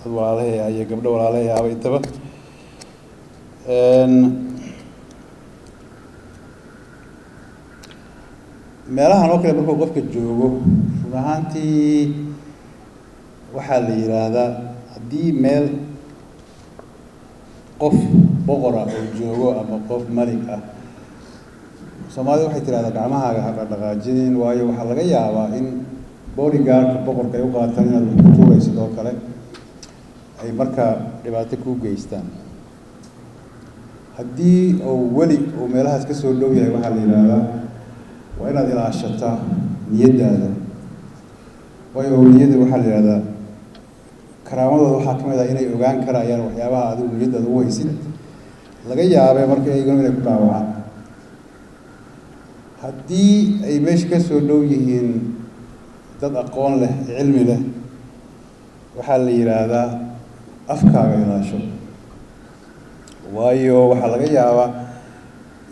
Dad walaalahaya iyo gabdho walaalahayaaba intaba. Meelahan oo kale markuu qofka joogo, run ahaantii waxaa la yidhaahdaa haddii meel qof boqora oo joogo ama qof malik ah, Soomaalida waxay tidhahdaa gacmahaaga ha dhaqdhaqaajinin, waayo waxaa laga yaabaa in bodyguardka boqorka ay u qaataan inaad wax ku tuuraysid oo kale, ay markaa dhibaato kuu geystaan. Haddii uu weli uu meelahaas ka soo dhow yahay, waxaa la yidhaahdaa waa inaad ilaashataa niyaddaada, waayo owliyada waxaa la yidhahdaa karaamadooda waxaa ka mid ah inay ogaan karayaan waxyaabaha adigu niyaddaada ugu haysid, laga yaabee marka iyaguna inay ku dhaawacaan. Haddii ay meesha ka soo dhow yihiin dad aqoon leh, cilmi leh, waxaa la yidhaahdaa afkaaga ilaasho, waayo waxaa laga yaabaa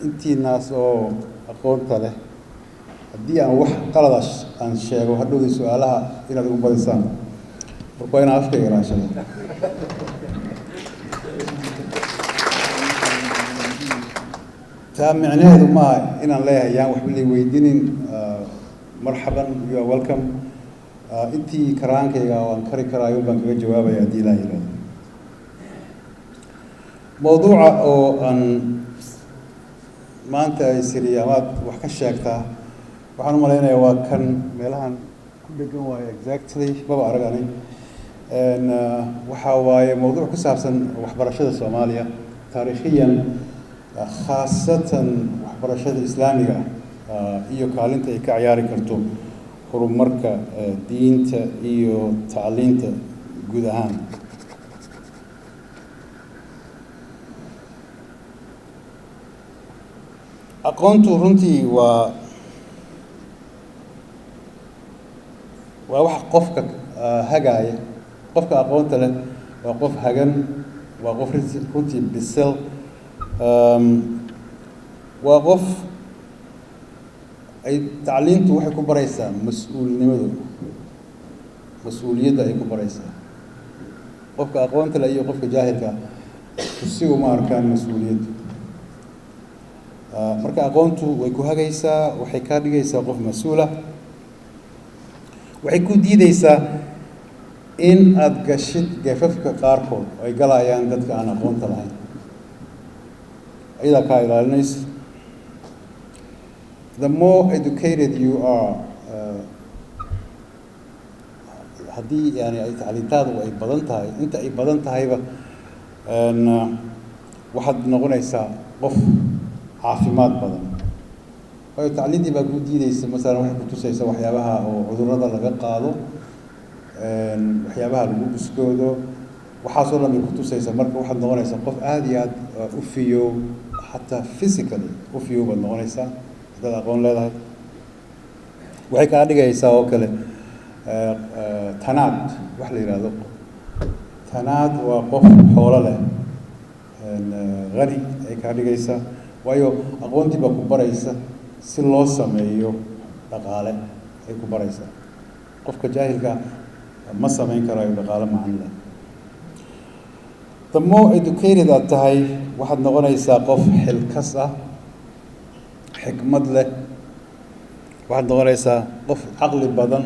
intiinaas oo aqoonta leh haddii aan wax qalada aan sheego, hadhowdii su-aalaha inaad igu badisaan. Marka waa inaan afkayga ilaashada. Taa micnaheedu maaha inaan leeyahay yaan waxba lay weydiinin. Marxaban, you are welcome. Intii karaankayga oo aan kari karaayo baan kaga jawaabaya haddii Ilaa yidhahdo. Mawduuca oo aan maanta ay siri amaad wax ka sheegtaa, waxaan u malaynayaa waa kan meelahan ku dhegan waayo, exactly maba arag ani. Waxaa waaye mawduuc ku saabsan waxbarashada Soomaaliya taariikhiyan, khaasatan waxbarashada Islaamiga ah iyo kaalinta ay ka ciyaari karto horumarka diinta iyo tacliinta guud ahaan. Aqoontu runtii waa wax qofka hagaaya. Qofka aqoonta leh waa qof hagan, waa qof runtii bisil, waa qof ay tacliintu waxay ku baraysaa mas-uulnimadu, mas-uuliyadda ay ku baraysaa. Qofka aqoonta leh iyo qofka jaahilka si uma arkaan mas-uuliyaddu. Marka aqoontu way ku hagaysaa, waxay kaa dhigaysaa qof mas-uula, waxay ku diideysaa in aada gashid gafafka qaarkood ay galayaan dadka aan aqoonta lahayn, ayadaa kaa ilaalinaysa. The more educated you are, haddii yani ay tacliintaadu ay badan tahay, inta ay badan tahayba waxaad noqonaysaa qof caafimaad badan, waayo tacliintii baa kuu diideysa. Masalan waxay kutusaysa waxyaabaha oo cudurrada laga qaado, waxyaabaha lagu buskoodo, waxaasoo dhan bay kutusaysa. Marka waxaad noqonaysaa qof aada iyo aad u fiyow, xataa physically u fiyow baad noqonaysaa haddaad aqoon leedahay. Waxay kaa dhigaysaa oo kale tanaad. Wax la yidhaahdo tanaad waa qof xoolo leh, hani ay kaa dhigaysaa, waayo aqoontii baa ku baraysa si loo sameeyo dhaqaale ay ku baraysaa. Qofka jaahilka ma samayn karayo dhaqaale macno leh. The more educated aad tahay, waxaad noqonaysaa qof xilkas ah, xikmad leh, waxaad noqonaysaa qof caqli badan.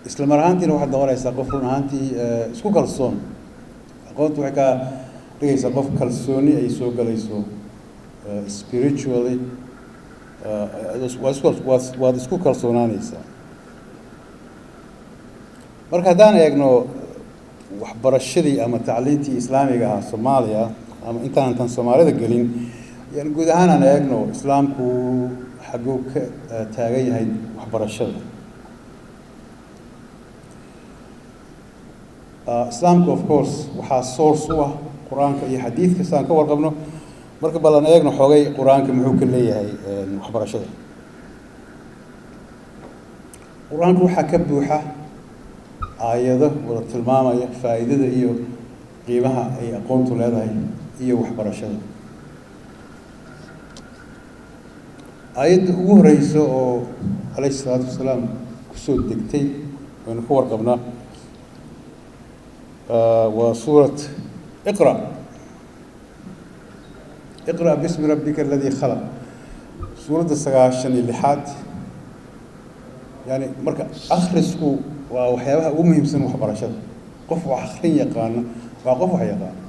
Isla mar ahaantiina waxaad noqonaysaa qof run ahaantii isku kalsoon. Aqoontu waxay kaa dhigaysaa qof kalsooni ay soo galayso spiritually, waad isku kalsoonaanaysaa. Marka haddaan eegno waxbarashadii ama tacliintii Islaamiga ahaa Soomaaliya, ama intaan tan Soomaalida gelin, yani guud ahaan aan eegno Islaamku xagguu ka taagan yahay waxbarashada. Islaamku of course waxaa source u ah Qur-aanka iyo xadiidka, si aan ka warqabno. Marka bal aan eegno xoogay Qur-aanka muxuu ka leeyahay waxbarashada. Qur-aanku waxaa ka buuxa aayado wada tilmaamaya faa'iidada iyo qiimaha ay aqoontu leedahay iyo waxbarashada. Aayadda ugu horeysa oo calayhi salaatu wasalaam kusoo degtay Waynu ku warqabnaa, waa suurat Iqra. Iqra bismi rabbika aladii khalaq, suuradda 96aad. Yani marka akhrisku waa waxyaabaha ugu muhiimsan waxbarashada. Qof wax akhrin yaqaana waa qof wax yaqaana.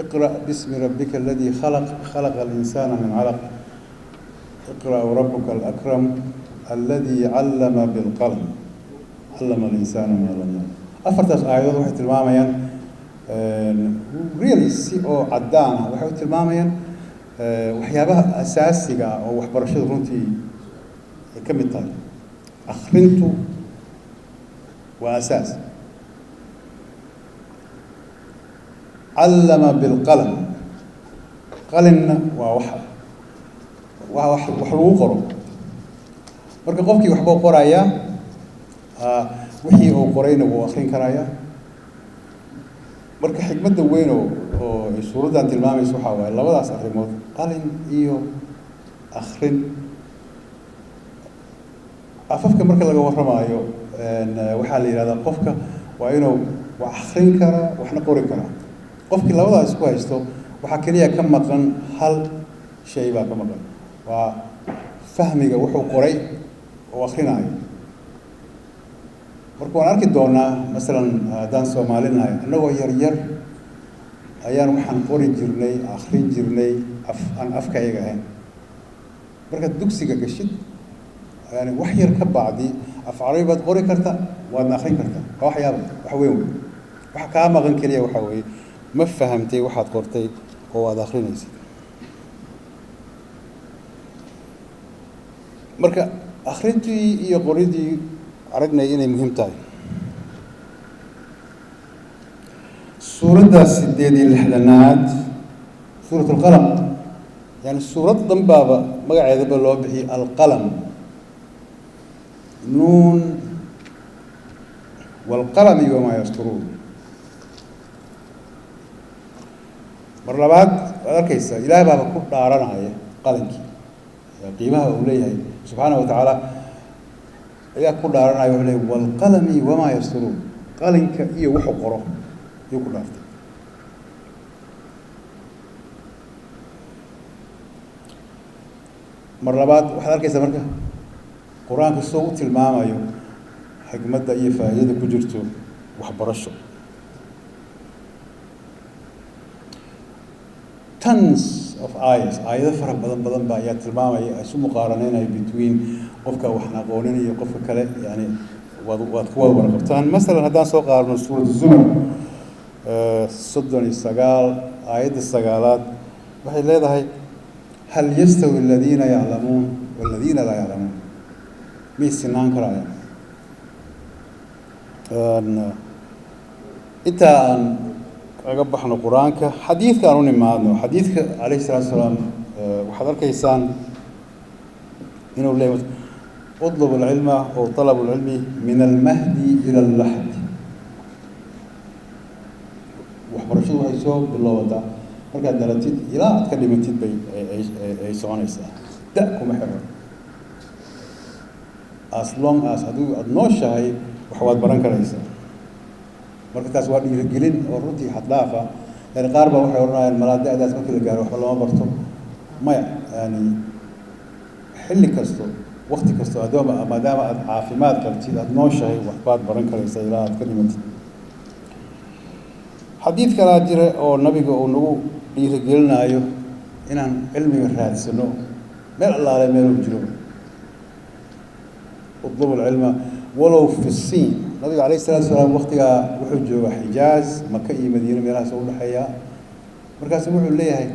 Iqra bismi rabbika aladii khalaq, khalaqa alinsaana min calaq, iqra wrabuka alakram aladi callama bilqalam, callama alinsaana maa lam yaclam. Afartaas aayadood waxay tilmaamayaan really si oo caddaan ah, waxay u tilmaamayaan waxyaabaha asaasiga ah oo waxbarashadu runtii ay ka mid tahay. Akhrintu waa asaas. Callama bilqalam, qalinna waa wax waa wax lagu qoro. Marka qofkii waxbuu qorayaa, wixii uu qorayna wuu akrin karayaa. Marka xikmadda weyn oo ay suuraddan tilmaamayso waxaa waaye labadaas arrimood, qalin iyo akrin. Afafka marka laga warramaayo, waxaa la yidhahdaa qofka waa inuu wax akrin karaa, waxna qori karaa. Qofkii labadaas isku haysto, waxaa keliya ka maqan hal shay baa ka maqan, waa fahmiga wuxuu qoray oo akrinaayo. Marka waan arki doonaa, masalan haddaan soomaalinahay, annagoo yar yar ayaan waxaan qori jirnay, akrin jirnay af aan afkayaga ahayn. Markaad dugsiga gashid, yani wax yar ka bacdi af Carabi baad qori karta, waadna akrin kartaa. Waa waxyaaba wax weyn wey. Waxa kaa maqan keliya waxaa weeye, ma fahamtay waxaad qortay oo aad akrinaysid? Marka akrintii iyo qoridii aragnay inay muhiim tahay. Suuradda 68aad, suurat Alqalam, yani suurad dhan baaba magaceedaba loo bixiyey Alqalam. Nuun waalqalami wamaa yasturuun. Mar labaad waad arkaysaa, Ilaah baaba ku dhaaranaya qalankii, qiimaha uu leeyahay subxaana wa tacaala ayaa ku dhaaranaya. Wuxuu leeyahy waalqalami wamaa yasturuun, qalinka iyo wuxuu qoro ayuu ku dhaartay. Mar labaad waxaad arkaysaa marka Qur-aanka sidoo u tilmaamayo xikmadda iyo faa'iidada ku jirto waxbarasho. Tons of ayas, aayado fara badan badan ba ayaa tilmaamaya, isu muqaaraneynaya between qofka waxna aqoonin iyo qofka kale. Yani waad ku wada warqabtaan. Masalan haddaan soo qaadno suurat Zumar 39, aayadda 9aad, waxay leedahay: hal yastawi aladiina yaclamuun waladiina laa yaclamuun, miyay sinaan karayaan? Intaa aan kaga baxno Qur-aanka, xadiidka aan u nimaadno. Xadiidka calayhi salaatu salaam, waxaad arkaysaan inuu leeyahy uطlb alcilma aw طalab اlcilmi min almahdi ila allaxd. Waxbarashadu waxay soo bilowdataa markaad dhalatid, ilaa aad ka dhimatid bay ay soconaysaa, da kuma xiro. As long as adigu aada nooshahay, wax waad baran karaysaa. Marka taas waa dhiirigelin oo runtii xad dhaaf ah. Yani qaar baa waxay odhanayaan malaa da-daas markii la gaaro waxba lama barto. Maya, yani xilli kasto, wakti kasto, adooma maadaama aada caafimaad qabtid, aada nooshahay, waxbaad baran karaysaa ilaa aad ka dhimatid. Xadiid kalaa jira oo nabiga uu nagu dhiirigelinaayo inaan cilmiga raadsano meel allaale meeluu jiro. Uطlubu alcilma walow fi Siin. Nabiga calayh salatu salaam waktigaa wuxuu joogaa Xijaaz, Maka iyo Madiine meelahaas u dhexeeya. Markaasu wuxuu leeyahay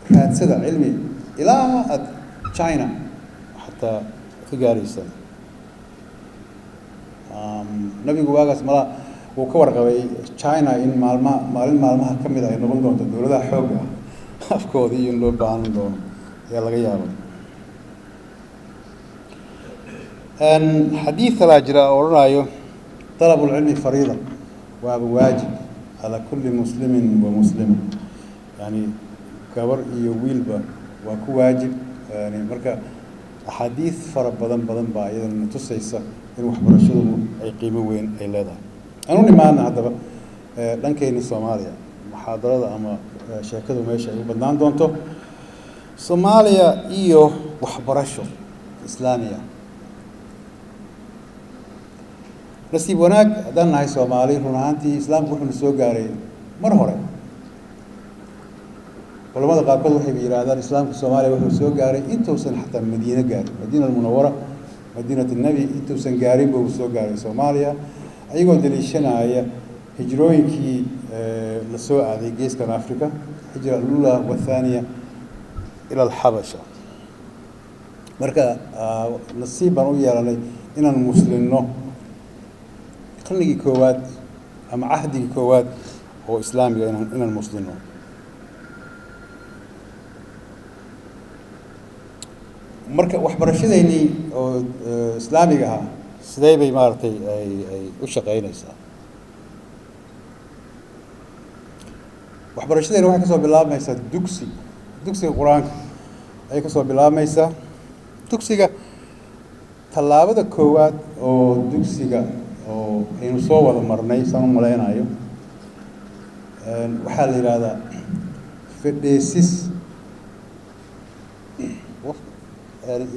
raadsada cilmi ilaa aad China xataa ka gaaraysa. Nabigu waagaas mala wuu ka warqabay China in maalmaha, maalin maalmaha ka mid a ay noqon doonto dowladaha xoogga ah, afkooda iyo in loo baahan doono ayaa laga yaabay. Xadiid kalaa jira oo odhanayo طalab اlcilmi fariida, waaba waajib calaa kuli muslimin wa muslima, yani gabar iyo wiilba waa ku waajib. Yani marka Axaadiid fara badan badan baa iyadana tusaysa in waxbarashadu ay qiimo weyn ay leedahay. Aanu nimaana haddaba dhankeyni Soomaaliya, muxaadarada ama sheekadu meesha ay u badnaan doonto, Soomaaliya iyo waxbarasho islaamiya. Nasiib wanaag haddaan nahay Soomaali, run ahaantii islaamku wuxuuna soo gaaray mar hore. Culamada qaarkood waxayba yidhaahdaan islaamka Soomaaliya wuxuu soo gaaray intuusan xataa Madiine gaarin, Madiina Almunawara, Madiinat Annabi, intuusan gaarin buu soo gaaray Soomaaliya, ayagoo daliishanaya hijrooyinkii la soo aaday geeskan Africa, hijra alula wathaniya ila alxabasha. Marka nasiib baan u yeelanay inaan muslimno qarnigii koowaad ama cahdigii koowaad oo islaamiga, inaan muslimno. Marka waxbarashadeynii oo islaamiga ahaa sidee bay maaragtay ay u shaqeynaysaa? Waxbarashadeyna waxay kasoo bilaabmaysaa dugsi, dugsiga Qur-aanka ayay kasoo bilaabmaysaa. Dugsiga tallaabada koowaad oo dugsiga oo aynu soo wada marnay, saan u malaynayo, waxaa la yidhaahdaa fedheesis.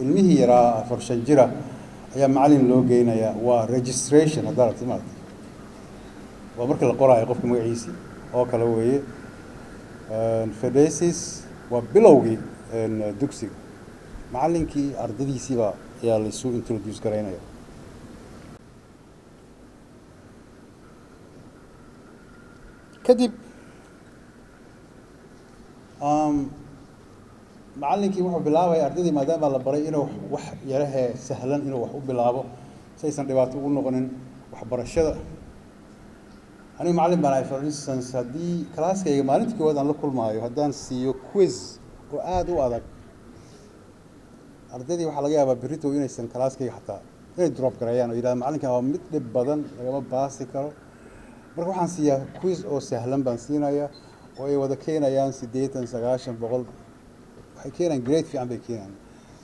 Ilmihii yaraa 4, 5 jira ayaa macalin loo geynayaa. Waa registration haddaa rabtid, maaragtay, waa marka la qoraayo qofka magaciisi oo kale weeye. Fedhesis waa bilowgii dugsiga, macallinkii ardadiisiiba ayaa laisu introduce garaynaya. Kadib macallinkii wuxuu bilaabaya ardaydii, maadaama la baray inuu wax yarahee sahlan inuu wax u bilaabo si aysan dhibaato ugu noqonin waxbarashada. Aniga macallin baan ahay. For instance, haddii kalaaskayga maalintii koowaad aan la kulmaayo haddaan siiyo quiz oo aada u adag, ardaydii waxaa laga yaabaa berrito inaysan kalaaskayga xataa inay drop gareeyaan oo yidhahda macallinkan waa mid dhib badan, lagama baasi karo. Marka waxaan siiyaa quiz oo sahlan baan siinayaa oo ay wada keenayaan 80, 90, 100. Waxay keenayaan grade fiican bay keenayaan.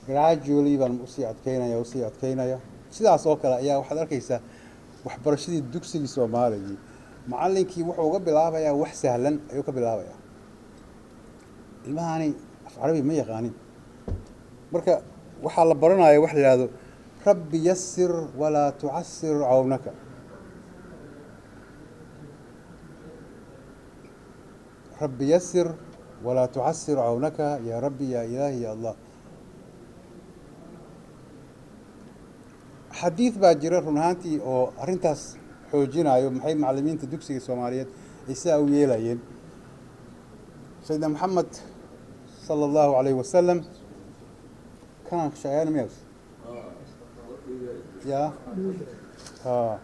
Gradually baan usii adkeynaya, usii adkeynaya. Sidaas oo kale ayaa waxaad arkaysaa waxbarashadii dugsigii Soomaaligii, macallinkii wuxuu uga bilaabayaa wax sahlan ayuu ka bilaabayaa. Ilmahani af Carabi ma yaqaanin, marka waxaa la baranaya wax la yihahdo rabbi yasir walaa tucasir cawnaka. Rabbi yasir walaa tucasir cawnaka, ya rabbi, ya ilaahi, ya Allah. Xadiid baa jira run ahaantii oo arrintaas xoojinayo. Maxay macallimiinta dugsiga Soomaaliyeed ay sidaa u yeelayeen? Sayidina Maxamed sala Allahu alayhi wasalam kanaan shaqeeyana miyaas ya ha.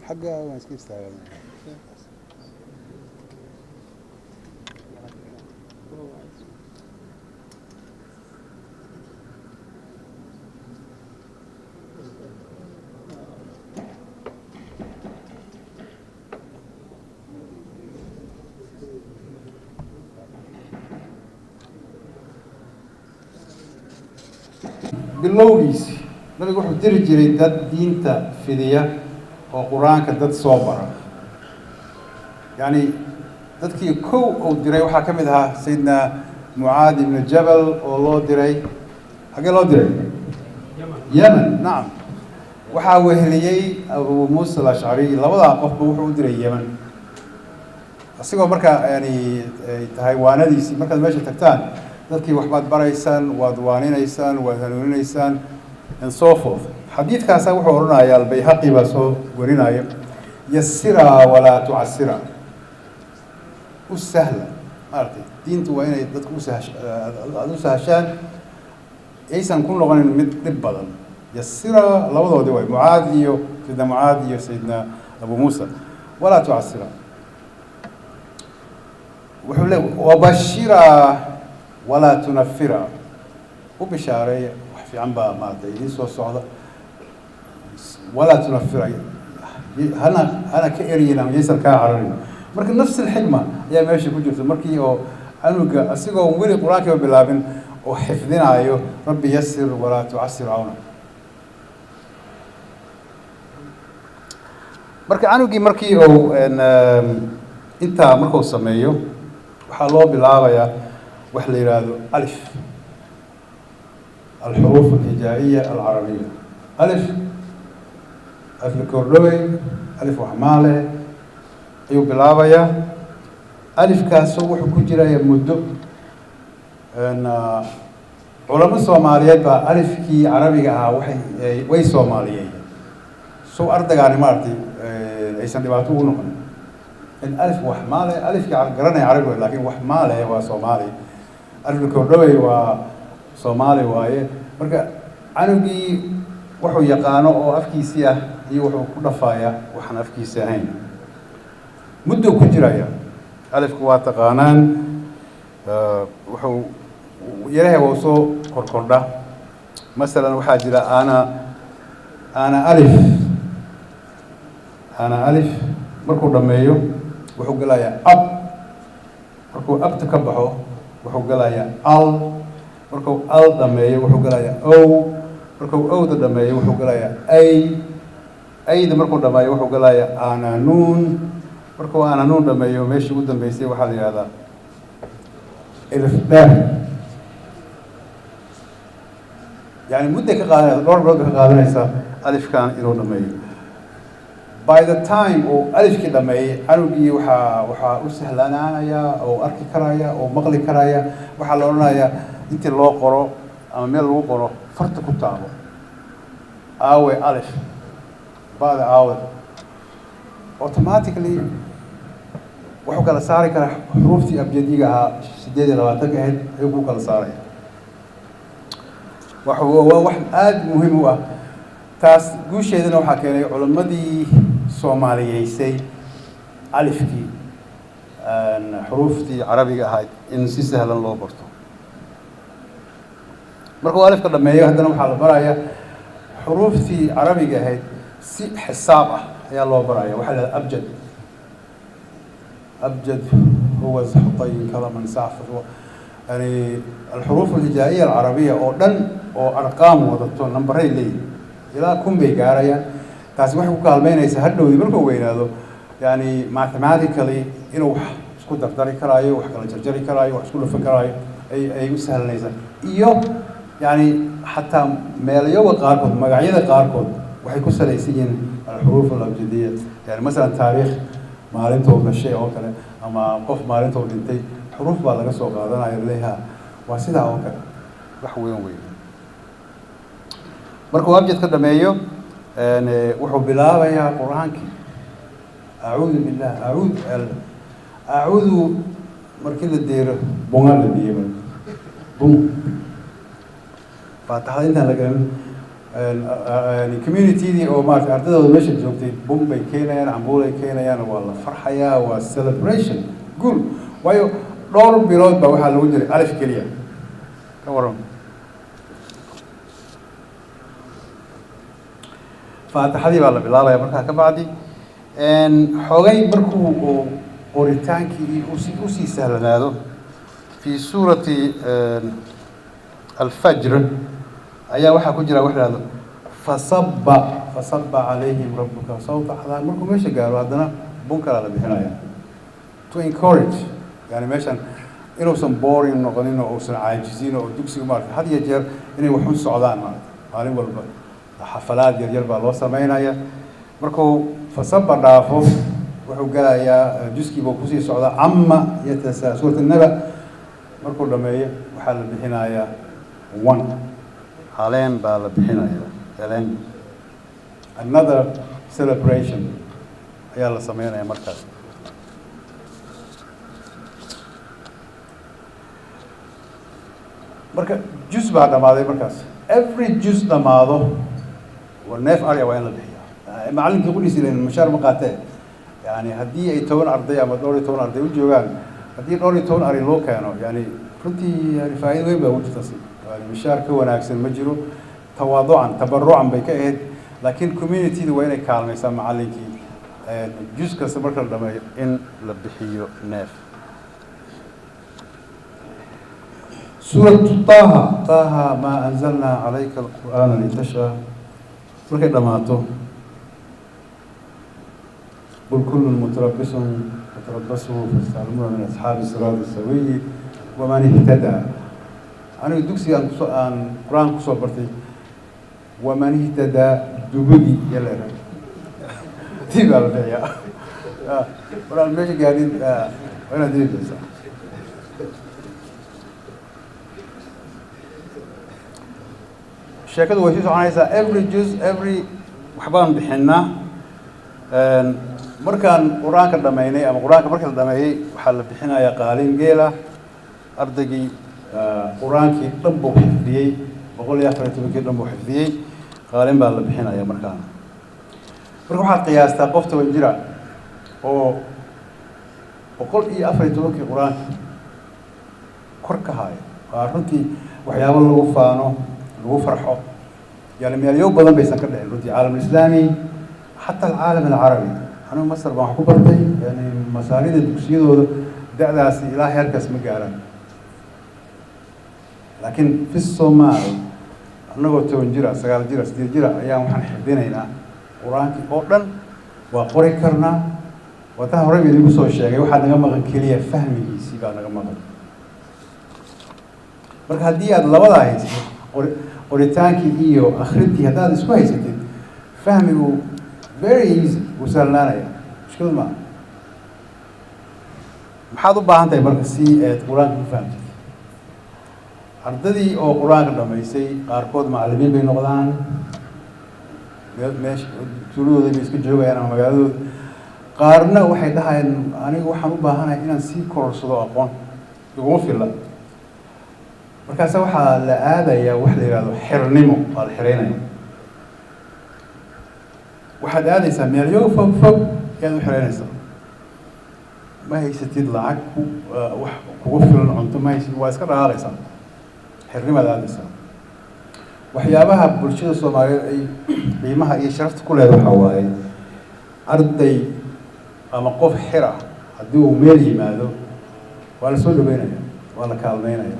Xagga waan iska istaagaa. Bilowgiisi nabigu wuxuu diri jiray dad diinta fidiya oo Qur-aanka dad soo bara. Yacni dadkii kow uu diray waxaa ka mid ahaa Sayidina Mucaad ibnu Jabal oo loo diray. Xaggee loo diray? Yemen. Nacam. Waxaa weheliyey Abu Muusa Alashcari. Labadaa qofba wuxuu u diray Yemen, asigoo markaa yani ay tahay waanadiisii: markaad meesha tagtaan dadkii waxbaad baraysaan, waad waaninaysaan, waad hanuuninaysaan, and so forth. Xadiidkaasa wuxuu odhanaya, Albayhaqi baa soo warinaya, yasiraa walaa tucasira, u sahla. Maaragtay, diintu waa inay dadku usahsh aada u sahashaan, aysan ku noqonin mid dhib badan. Yasira labadoodii waay, Mucaad iyo Sayidna Mucaad iyo Sayidna Abu Muusa, walaa tucasira. Wuxuu leeyahay wabashira walaa tunafira, u bishaareeya, wax fiican baa maaragtay idiin soo socda. Walaa tunafira, hana ka eryin ama yaysan kaa cararin. Marka nafs alxikma ayaa meesha ku jirta markii oo canuga asigoo weli qur-aankiiba bilaabin oo xifdinaayo rabbi yasir walaa tucasir cawna. Marka canugii markii uu intaa markuu sameeyo, waxaa loo bilaabayaa wax la yidhaahdo alif, alxuruuf alhijaa'iya alcarabiya. Alif, alif la kordhowey, alif waxmaale ayuu bilaabayaa. Alifkaasoo wuxuu ku jiraya muddo. Culamo Soomaaliyeed baa alifkii carabiga ahaa waxay way soomaaliyeeyeen, sow ardagaani maaragtay aysan dhibaato ugu noqon in alif wax maale. Alifkii garanaya carabi way, laakiin wax maale waa Soomaali, alif la kordhowey waa Soomaali waaye. Marka canugii wuxuu yaqaano oo afkiisii ah iyo wuxuu ku dhafaaya waxaan afkiisi ahayn mudduu ku jiraya. Alifku waa taqaanaan, wuxuu yaraha waa soo korkordha. Masalan waxaa jira ana alif, ana alif markuu dhammeeyo wuxuu gelayaa ab. Markuu abta ka baxo wuxuu gelayaa al. Markuu al dhameeyo wuxuu gelayaa ow. Markuu owda dhameeyo wuxuu gelayaa ay. Ayda markuu dhameeyo wuxuu gelayaa ananuun. Markuu ananuun dhameeyo, meeshii ugu dambeysay waxaa la yihahdaa elif dheer. Yani mudday ka qaadanaysa, dhowr bilood bay ka qaadanaysaa alifkan inuu dhameeyo. By the time uu alifkii dhameeyey, canugii waxaa u sahlanaanaya oo arki karaya oo maqli karaya. Waxaa la odhanayaa intii loo qoro ama meel lagu qoro, farta ku taabo, aawe alif, bada aawe. Automatically wuxuu kala saari karaa xuruuftii abjadiga ahaa, 28-ka ahayd ayuu ku kala saaraya. Waa wax aada muhiim u ah. Taas guusheedana waxaa keenay culammadii soomaaliyeysay alifkii, xuruuftii carabiga ahayd in si sahlan loo barto. Markuu alifka dhameeyo, haddana waxaa la baraya xuruuftii carabiga ahayd si xisaab ah ayaa loo baraya. Waxaa la yidhahda abjad. Abjad huwa xutayin kalaman sacfar, yani alxuruuf alhijaa'iya alcarabiya oo dhan oo arqaam wadato, nambaray leeyihin, ilaa 1000 bay gaarayaan. Taasi waxay ku kaalmeynaysaa hadhowdii markuu weynaado, yani mathematically inuu wax isku dardari karaayo, wax kala jarjari karaayo, wax isku dhufan karaayo ay u sahlanaysaa. Iyo yani xataa meelayoga qaarkood, magacyada qaarkood waxay ku salaysan yihiin alxuruuf alabjadiya. Yani masalan taariikh maalinta uu dhashay oo kale ama qof maalinta uu dhintay, xuruuf baa laga soo qaadanaya, leeyaha waa sidaa oo kale. Wax weyn weyn. Markuu abjad ka dhameeyo, wuxuu bilaabayaa qur-aankii. Acuudu billah, acuud, acuudu markii la deero bunga la biyey, marka bun faataxda intaan la gelin, communitydii oo maarata ardaydooda meesha joogtay bun bay keenayaan, cambuulay keenayaan, waa la farxayaa, waa celebration, guul. Waayo dhowr bilood baa waxaa lagu jiray alif keliya. Ka waran, faatixadii baa la bilaabaya. Markaa ka bacdi xogay markuu uu qoritaankii usii sahlanaado, fi suurati alfajr ayaa waxaa ku jira wax la hahdo fasaba fasaba calayhim rabuka sawta cadaab. Markuu meesha gaaro, haddana bun kalaa la bixinaya to encourage, yani meeshan inuusan boring noqonin oo uusan caajizin oo dugsiga maarata had iyo jeer inay waxun socdaan. Maarata maalin walba xafalaad yar yar baa loo sameynaya. Markuu fasaba dhaafo, wuxuu gelayaa juskii buu kusii socdaa, cama yatasa, suurat naba. Markuu dhameeyo waxaa la bixinayaa one caleen baa la bixinaya, caleen. Another celebration ayaa la sameynaya markaas. Marka juz baa dhamaaday markaas. Every juz dhamaado waa neef arya waa in la bixiyaa. Macallinkii qudhiisi ilan mushaar ma qaatee. Yani haddii ay 10 arday ama dhowr iyo toban arday u joogaan, Haddii dhowr iyo toban ari loo keeno, yani runtii yani faa'iido weyn baa ugu jirta. Yani mishaar ka wanaagsan ma jiro. Tawaaducan, tabarucan bay ka ahayd, laakiin communityda waa inay kaalmaysaa macallinkii juz kasta marka la dhameeyo in la bixiyo neef. Suuratu Taaha, "Taaha maa anzalnaa calayka alqur'aana litashqa", markay dhammaato, "Qul kullun mutarabisun fatarabasuu fasataclamuuna min asxaabi siraati sawiyi waman ihtadaa". Anigu dugsiga aan kusoo aan qur-aan kusoo bartay, "waman ihtadaa" dubadii iyo leedahay tii baa la bixiyaa. Maraan meesha gaadhin waa inaad dibi bixisaa. Sheekadu way sii soconaysaa. Every juz, every waxbaan bixinaa. Markaan qur-aanka dhamaynay ama qur-aanka marka la dhameeyey, waxaa la bixinayaa qaalin geela. Ardaygii qur-aankii dhan buu xifdiyey, 114-kii dhan buu xifdiyey, qaalin baa la bixinaya markaana. Marka waxaad qiyaastaa qof 10 jira oo 114-kii qur-aanka kor ka haayo. Waa runtii waxyaabo lagu faano, lagu farxo. Yani meelyo badan baysan ka dhicin runtii, caalam alislaami, xataa alcaalam alcarabi. Anigu Masar baan wax ku bartay. Yani masaarida dugsiyadooda da'daasi ilaa heerkaas ma gaaraan, laakiin fi Somaal annagoo 10 jira, 9 jira, 8 jira ayaan waxaan xifdinaynaa qur-aankii oo dhan, waa qori karnaa. Waa taa horey ba idinku soo sheegay, waxaa naga maqan keliya fahmigiisii baa naga maqan. Marka haddii aad labadaa haysatid, qoritaankii iyo akhrintii haddaad isku haysatid, fahmigu very easy, wuu sahlanaanaya, mushkilad maaha. Maxaad u baahan tahay marka si aad qur-aanka ku fahamtid? Ardadii oo qur-aanka dhamaysay qaarkood macallimiin bay noqdaan, meesha tuuladooda bay iska joogayaan ama magaaladooda. Qaarna waxay dhahayaan, anigu waxaan u baahanahay inaan sii kororsado, aqoon iguma filla. Markaasa waxaa la aadayaa wax la yihahdo xirnimo, waa la xireynaya. Waxaad aadaysaa meelyo fog fog ayaad u xireynaysaa. Ma haysatid lacag ku wax kugu filan, cunto ma haysatid, waa iska dhaqaaqaysaa, xirnimaad aadaysaa. Waxyaabaha bulshada Soomaaliyeed ay qiimaha iyo sharafta ku leedahay waxaa waaye, arday ama qof xira haddii uu meel yimaado, waa la soo dhaweynaya, waa la kaalmeynaya.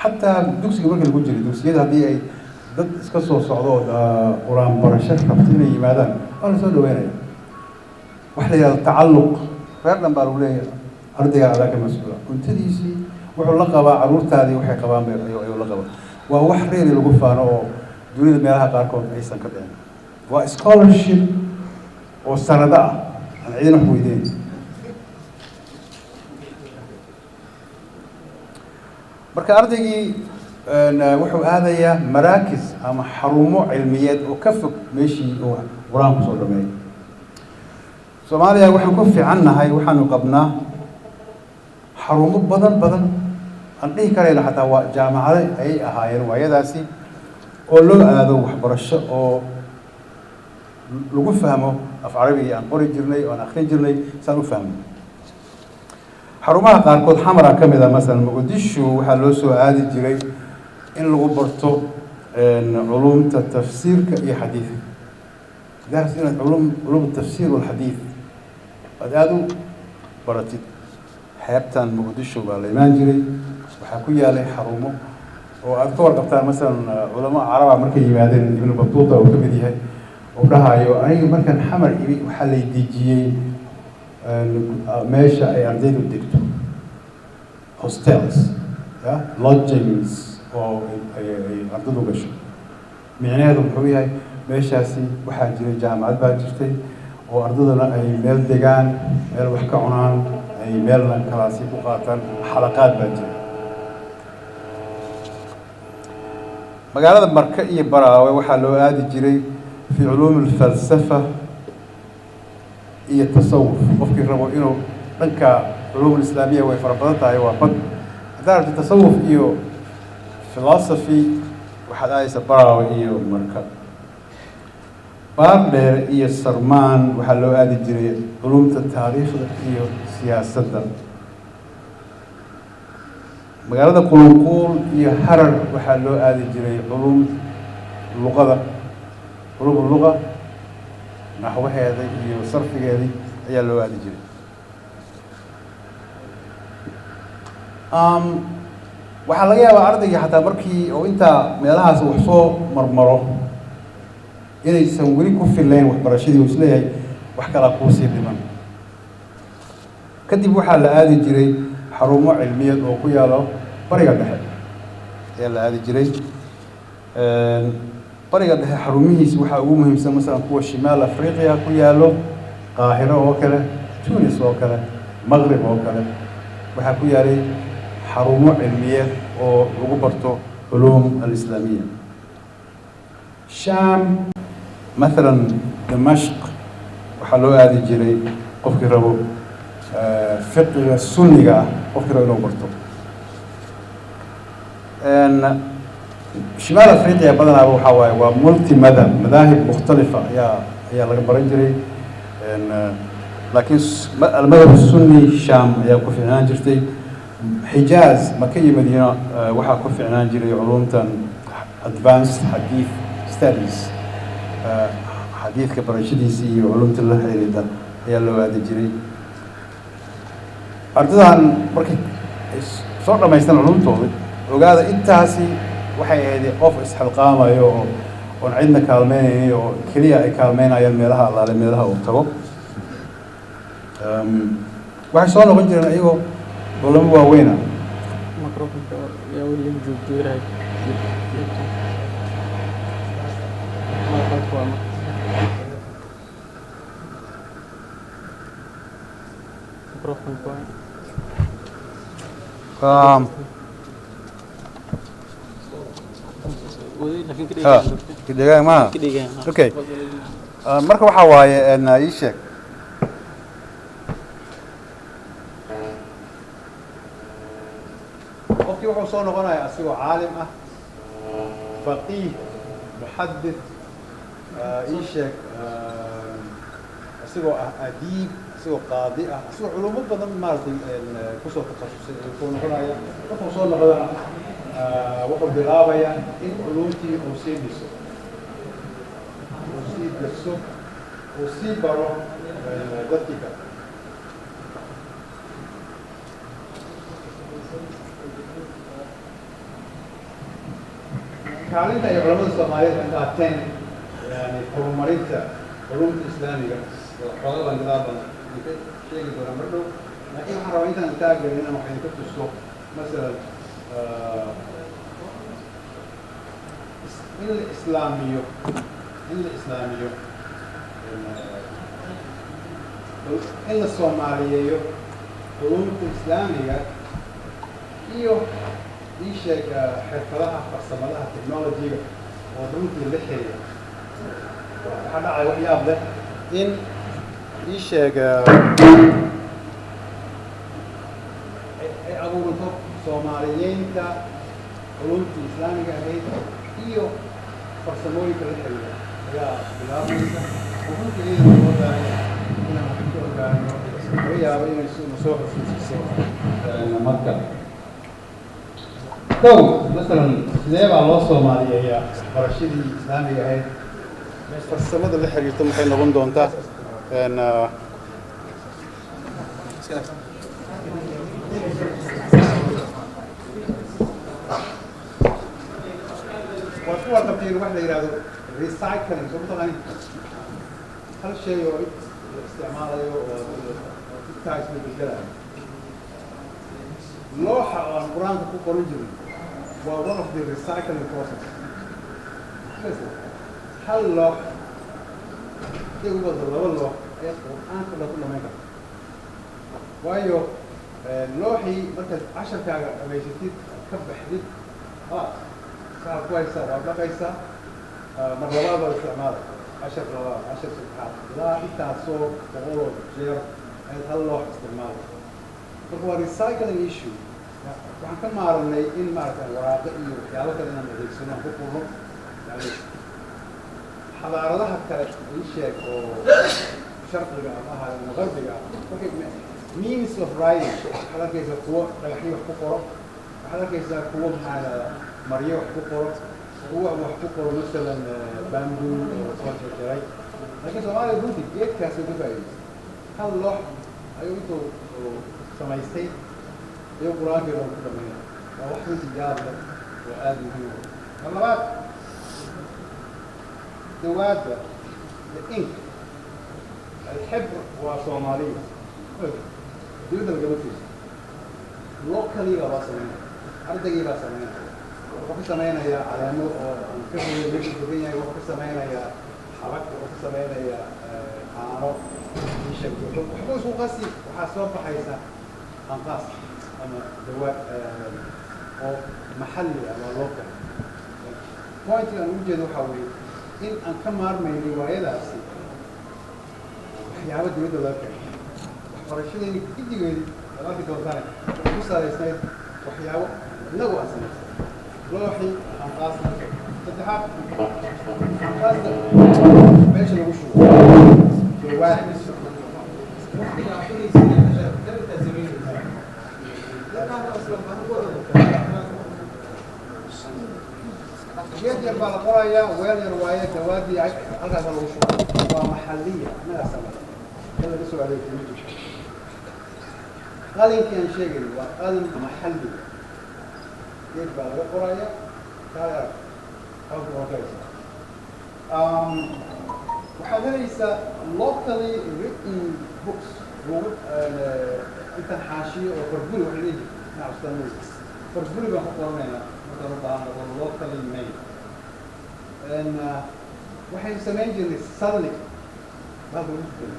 Xataa dugsiga marka lagu jiray, dugsiyada haddii ay dad iska soo socdo oo qur-aan barasho rabto inay yimaadaan, waa la soo dhaweynaya. Waxa la yihahdo tacalluq, reer dhan baa lagu leeyahay ardayga adaa ka mas-uula cuntadiisii, wuxuu la qabaa carruurtaadii waxay qabaan bay ayuu la qabaa. Waa wax reeri lagu faano oo dunida meelaha qaarkood aysan ka dhicin. Waa scholarship oo sanado ah aan ciidina wax weydiinayn. Marka ardaygii wuxuu aadayaa maraakis ama xarumo cilmiyeed oo ka fog meeshii uu qur-aan kusoo dhameeyay. Soomaaliya waxaan ku fiican nahay, waxaanu qabnaa xarumo badan badan, aan dhihi karayno xataa waa jaamacado ayay ahaayeen waayadaasi, oo loo aado waxbarasho oo lagu fahmo af Carabiga aan qori jirnay oo aan akrin jirnay saan u fahmo. Xarumaha qaarkood Xamara ka mid ah, masalan Muqdisho waxaa loo soo aadi jiray in lagu barto culumta tafsiirka iyo xadiidka. Daras inaad culum tafsiir walxadiid aad aada u baratid, xeebtan Muqdisho baa la imaan jiray. Waxaa ku yaalay xarumo oo aad ka warqabtaan, masalan culamo caraba markay yimaadeen, Ibnu Batuuta uu ka mid yahay, uu dhahayo, aniga markaan Xamar imi waxaa lay dejiyey meesha ay ardaydu degto, hostels ya lodgings oo ay ardaydu gasho. Micnaheedu muxuu yahay? Meeshaasi waxaa jiray jaamacad baa jirtay oo ardaduna ay meel degaan, meel wax ka cunaan, ay meelna kalaasyo ku qaataan, xalaqaad baa jira. Magaalada Marka iyo Baraawe waxaa loo aadi jiray fi culuumi alfalsafa iyo tasawuf. Qofkii rabo inuu dhanka culuum alislaamiya, way fara badan tahay, waa bad. Haddaad rabto tasawuf iyo philosophy, waxaad aadaysaa Baraawe iyo Marka. Baardheer iyo Sarmaan waxaa loo aadi jiray culumta taariikhda iyo siyaasadda. Magaalada Qulunquul iyo Harar waxaa loo aadi jiray culum luqada, culum luqa, naxwaheeda iyo sarfigeedii ayaa loo aadi jiray. Waxaa laga yaabaa ardaygii xataa markii oo intaa meelahaas wax soo marmaro inaysan weli ku filayn waxbarashadii, uu isleeyahay wax kalaa kuusii dhiman. Kadib waxaa la aadi jiray xarumo cilmiyeed oo ku yaalo Bariga Dhexe ayaa la aadi jiray. Bariga Dhexe xarumihiis waxaa ugu muhiimsan masalan kuwa Shimaal Afriqiya ku yaalo, Qaahiro oo kale, Tunis oo kale, Maqrib oo kale. Waxaa ku yaalay xarumo cilmiyeed oo lagu barto culuum alislaamiya. Sham mathalan, Damashq, waxaa loo aadi jiray qofkii rabo fiqiga sunniga ah, qofkii rabo inuu barto. Shimaal Afriqiya badanaaba waxaa waaye waa multi madhab, madaahib mukhtalifa ayaa laga baran jiray, laakiin almadhab sunni Sham ayaa ku fiicnaan jirtay. Xijaaz, Maka iyo Madiina, waxaa ku fiicnaan jiray culumtan advanced hadith studies, xadiidka barashadiisa iyo culumta la xiriirta ayaa loo aadi jiray. Ardadan markay ay soo dhamaystaan culumtooda, ogaada intaasi waxay ahayd qof isxilqaamayo oo oon cidna kaalmeynaynin, oo keliya ay kaalmeynayaan meelaha allaale meelaha uu tago. Waxay soo noqon jireen iyagoo culamo waaweyna. Microphone yaa weli joogto. Maqalku waa microphone waa laakiin ka ha dhigaan degaan maaha. Ka dhigaan. Okay. Marka waxaa waaye ii sheeg, qofkii wuxuu soo noqonaya asigoo caalim ah, faqiih, muxadith, ii sheeg, asigoo ah adiib, asigoo qaadi ah, asigoo culumo badan maaragtay kusoo takhasusay ayuu soo noqonaya. Markuu soo noqdana wuxuu bilaabayaa in culumtii uu sii dhiso, uu sii derso, uu sii baro dadkii kale. Kaalinta ay culamada Soomaaliyeed ka qaateen yani horumarinta culumta islaamiga xooga baan gadaal baan idinka sheegi doonaa mar dhow, laakiin waxaan rabaa intaan taagelin inaan wax idinka tuso, masalan in la islaamiyo, in la soomaaliyeeyo culumta islaamiga iyo ii sheeg xirfadaha farsamadaha technology-ga oo runtii la xiriira. Waxaa dhacay wax yaab leh in ii sheeg ay abuuranto soomaaliyeynta culumtii islaamiga ahayd iyo farsamooyinka la xiriira ayaa bilaabmaysa, oo runtii iyadana loo baahan yahay inaan wax ka ogaano, laga yaabo inay na soo xusuusiso marka kow. Masalan, sidee baa loo soomaaliyeeyaa waxbarashadii islaamiga ahayd, farsamada la xiriirta maxay noqon doontaa? Waad ku warqabteen wax la yidhahdo recycling, soo mataqaani? Hal shay oo la isticmaalayo oo intaa isla bedelayo. Looxa oo aan Qur-aanka ku qoran jirin waa one of the recycling process. Hal loox haday ugu badto laba loox ayaad Qur-aanka dhan ku dhamayn karta, waayo looxii markaad casharkaaga dhamaysatid, ka baxdid, khalaas, waxaad ku haysaa waad dhaqaysaa, mar labaad baad isticmaalay, cashar labaad, cashar saddexaad, ilaa intaasoo boqoloo jeer ayaad hal loox isticmaalay. Marka waa recycling issue. Waxaan ka maaranay in maaragta waraaqo iyo waxyaabo kale inaan adeegsano aan ku qurno. Yani xadaaradaha kale ii sheeg oo sharqiga ama ahayo ama qarbiga ah, markay means of writing, waxaad arkaysa kuwo dhagaxyo wax ku qoro. Waxaad arkaysaa kuwo, maxaa la, maryo wax ku qoro, kuwa wax ku qoro masalan bamboo oo soo jarjaray. Laakiin Soomaaliya runtii geedkaasi ka faa'iidaystay. Hal loox ayuu intuu uu samaystay ayuu Qur-aankii dhan ku dhamaynaya. Waa wax runtii yaab leh oo aada muhiim u ah. Mar labaad, dawaadda, the ink, الحبر, waa Soomaaliya, dibadda lagama keeno. Locally baa sameynaya, ardaygii baa sameynaya. Wuxuu ku sameynayaa caleemo oo aan ka fogay meeshu degan yahay, wuxuu ku sameynayaa xabag, wuxuu ku sameynayaa caano isha, waxbuu isku qasi. Waxaa soo baxaysa anqaas ama dawaad oo maxalli ah, waa local. Pointiga aan ugu jeedo waxaa weeye in aan ka maarmaynin waayadaasi waxyaabo dibadda laga keeno. Waxbarashadeeni giddigeedi waad arki doontaane waxay ku salaysnayd waxyaabo inagu aan samaystay, looxii anqaasta. Saddexaad, anqaasta meesha lagu shubo dawaad. Waqtiga aqrinaysa dartaa samaynaysa dadkaan aslan baan ku wada. Geed yar baa la qorayaa, weel yar waaye, dawaadii halkaasa lagu shubo. Waa maxalliya, annagaa sameeya, in laga soo adeegtay ma jirto. Qalinkii aan sheegayno waa qalin maxalli, geed baa laga qoraya. Kaa arag halka waa karaysa. Waxaad helaysaa locally written books, buugag intan xaashiyo oo farburi waxa la dhihi jiray dhinaca ustaan. Farburi baan ku qoranaynaa markaan u baahano, oo locally made. Waxaynu samayn jirnay salli bahalka lagu tukado,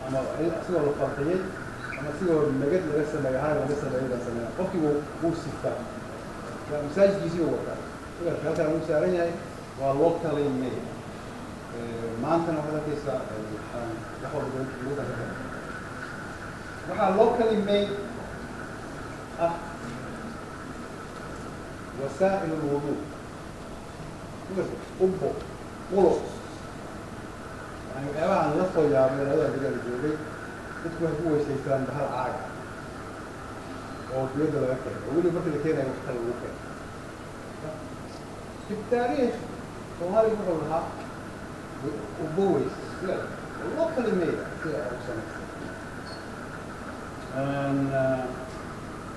ama isagoo la farqiyey ama isigoo megad laga sameeyo, harag laga sameeyo baan sameynaa. Qofkii wuu siftaa, waa masaajidkiisii buu wataa, weelka halkaan uu saaran yahay waa locally made. Maantana waxaad arkaysaa wax walba lagu kala. Waxaa locally made ah wasaa'il alwudu, ubbo, qulo, yani waxyaabaha aan la soo yaabay labada degaan joogay. Dadku waxay ku weysaystaan bahal caaga oo dibadda laga keeno, oo weliba markii la keenayo wax kale lagu keeno. Fi taariikh Soomaaliga wuxuu lahaa ubbo weys locally made, sida u samaystay.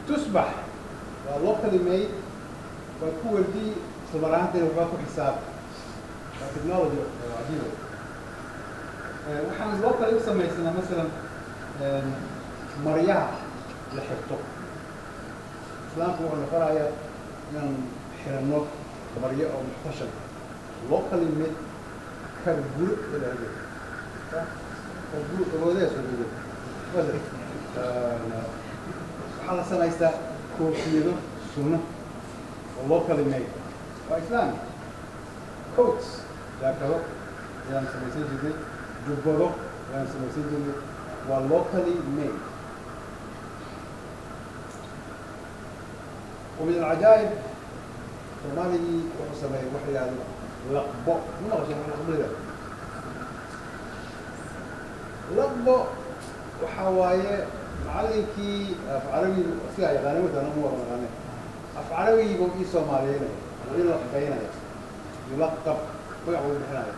Tusbax waa locally made, waa ku werdii, isla mar ahaanteena waxbaa ku xisaab. Waa technology oo cajiib ah. Waxaan locally u samaysanaa masalan maryaha la xirto. Islaamku wuxuu noqonayaa inaan xiranno maryo oo muxtasham, locally made. Karburo ilaa karburo awoodaya soo dego. Waxaa la samaystaa koofiyado sunno oo locally made, waa islaami. Coats, jaakado ayaan samaysan jirnay, jubbado ayaan samaysan jirnay, waa locally made. ومن العجائب Soomaaligii wuxuu sameeyey wax la yihahdo laqbo. Ma maqashay laqbo la yihahdo? Laqbo waxa waaye macallinkii af carabigu sigaa yaqaanay wata ma wada naqaanay. Af carabigii buu ii soomaaliyeynaya, ii laqbaynaya, yulaqab, magac buu bixinaya.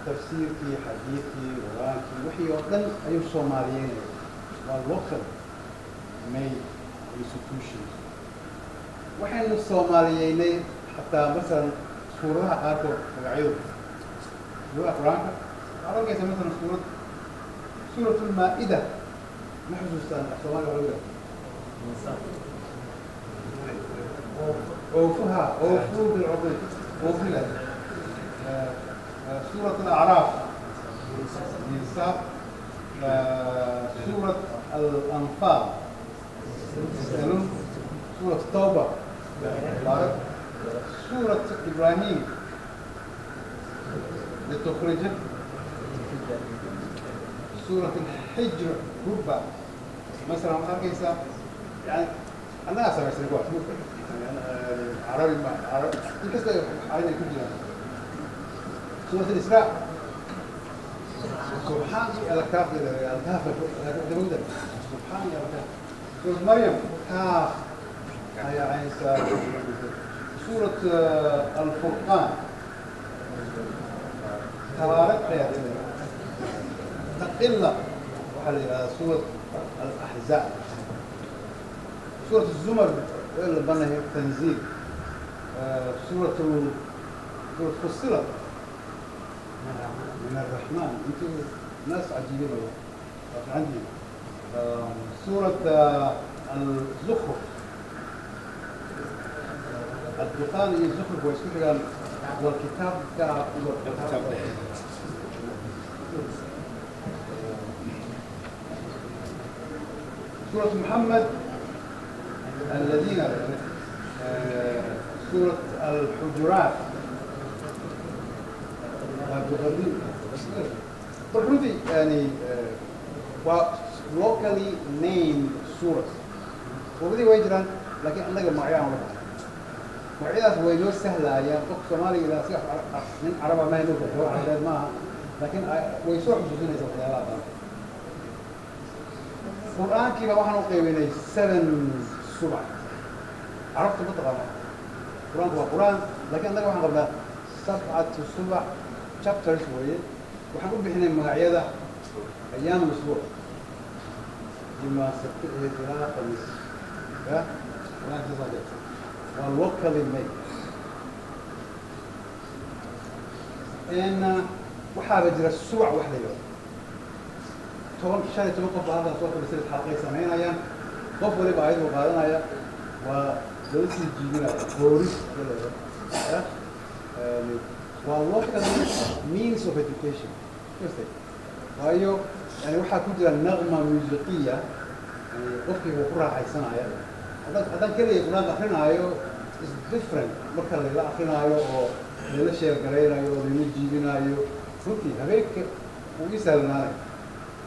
Tafsiirkii, xadiidkii, Qur-aankii, wixii oo dhan ayuu soomaaliyeynaya. Waa local made institutions. Waxaynu soomaaliyeynay xataa masalan suuradaha qaarkood magacyadooda, suuradaha Qur-aanka. Waxaad arkaysa masalan suurad Suurat Lmaa-ida, ma xusuustaan af Soomaaliga waxa lagu yidhaha? Oofuha, oofuu bilcuquud, oofiga. Suurat Alacraaf, Nisaab. Suurat Alanfaal, yasalun. Suurat Tawba, baarak. Suurat Ibrahim, litukrija. Suurat Alxijr, rubba. Masalan waxaad arkaysaa, yani annagaa samaysay kuwaas carabi ma inkasta ay carabi ay ku jiraan. Suurat Alisraa, subxaan iyo alkaaf, alkaaf, subxaan iyo alkaaf. سورة مريم كاف هي عين سورة الفرقان تبارك يا تقل سورة الأحزاب سورة الزمر اللي التنزيل سورة فصلت من الرحمن. انتم ناس عجيبين والله عندي. سورة الزخرف الدخان الزخرف ويسكت والكتاب بتاع والكتاب. سورة محمد الذين سورة الحجرات runtii yani waa locally named suras. Suuradii way jiraan, laakiin annaga magacyaan ula baxay. Magacyadaas way noo sahlayaan qofka Soomaaliga ilaa si nin Caraba ma hayno, gabar Carabeed maaha, laakiin way soo xusuusinaysaa waxyaabaha badan. Qur'aankiiba waxaan u qaybinay 7 subax. Carabta ma taqaana Qur'aanku waa Qur'aan, laakiin annaga waxaan qabnaa 7 subax chapters weeye. Waxaan u bixinay magacyada ayaam usbuuc, jimca, sabti iyo ilaa khamiis. Ya Qur'aanka saas waa locally made. In waxaaba jira subac wax la yidhahdo 10 15 qof baa halkan soo fadhiistay, xalqay samaynayaan, qof waliba ayaduu qaadanaya, waa lala sii jiibinaya booris la yidhahdo. Waa local means of education. Waayo yani waxaa ku jira naqma muusiqiya, yani qofkii wuu ku raaxaysanaya. Haddaan keliya Qur-aanka akrinaayo is different marka layla akrinaayo oo layla sheergaraynayo oo layla jiibinaayo. Runtii habeenka wuu ii sahlanaanay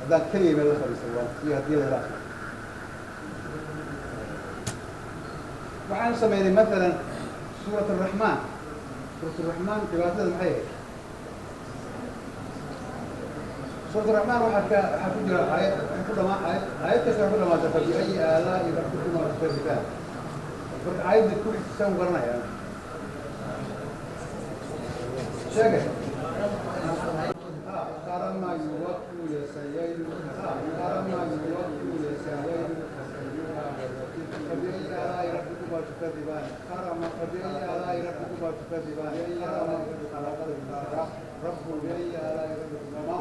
haddaan keliya meel la fadhiisto waa iyo haddii layla akriyo. Waxaanu sameynay mathalan suurat araxmaan. Suurat araxmaan dhibaatada maxay ahayd? Suurat araxmaan waxaa ku jira aayad, waxay ku dhamaan aayad, aayad kasta waxay ku dhamaata fa biayi aalaa'i rabbikumaa tukadibaan. Marka aayadda ku xigta u garanayaan sheegay karama yuwaqu yasayaynu karama yuwaqu yasayaynu فبأي آلاء ربكما تكذبان كرم فبأي آلاء ربكما تكذبان كرم رب بأي آلاء ربكما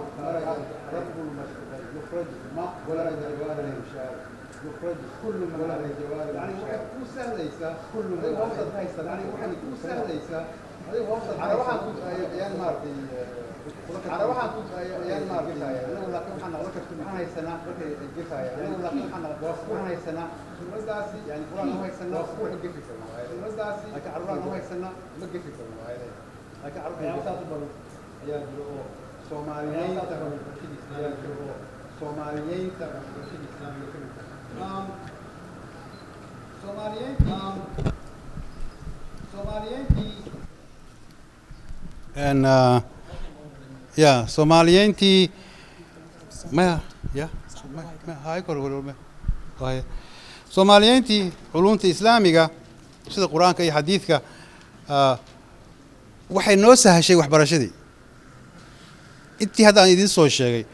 رب المشرقين يخرج ما ولا جوار المشارق يخرج كل من ولا جوار. يعني waxay ku sahlaysaa كل من وصل haysa, yani waxay ku sahlaysaa adiga وصل carabahan ku ayaan maartay carabahan ku ayaan maartay. Anagu laakiin waxaan naqlo karti maxaan haysanaa markay gefaya. Anagu laakiin waxaan naqlo waxaan haysanaa suuradaasi, yani Qur'aan u haysanaa wax gefi karno suuradaasi, laakiin carruuraan u haysanaa ma gefi karno. Laakiin carruur saas u badan ayaa jiro oo Soomaaliyeynta ayaa jiro oo Soomaaliyeynta islaamiga ka mid ah. Soomaaliyeyntii and yeah, Soomaaliyeyntii maya ya hay kor kor Soomaaliyeyntii culumta islaamiga sida Qur-aanka iyo xadiidka waxay noo sahashay waxbarashadii. Intii hadda aan idiin soo sheegay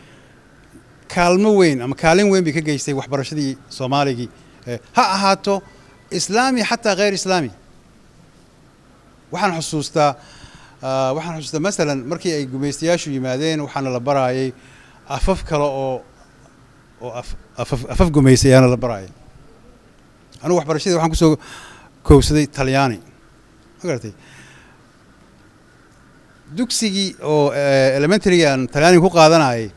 kaalmo weyn ama kaalin weyn bay ka geystay waxbarashadii Soomaaligii, ha ahaato islaami xataa kheyr islaami. Waxaan xusuustaa masalan markii ay gumaystayaashu yimaadeen waxaana la baraayay afaf kale oo afaf gumaystayaana la baraayay. Anigu waxbarashadii waxaan kusoo koobsaday Talyaani, ma garatay? Dugsigii oo elementaryga aan Talyaaniga ku qaadanayay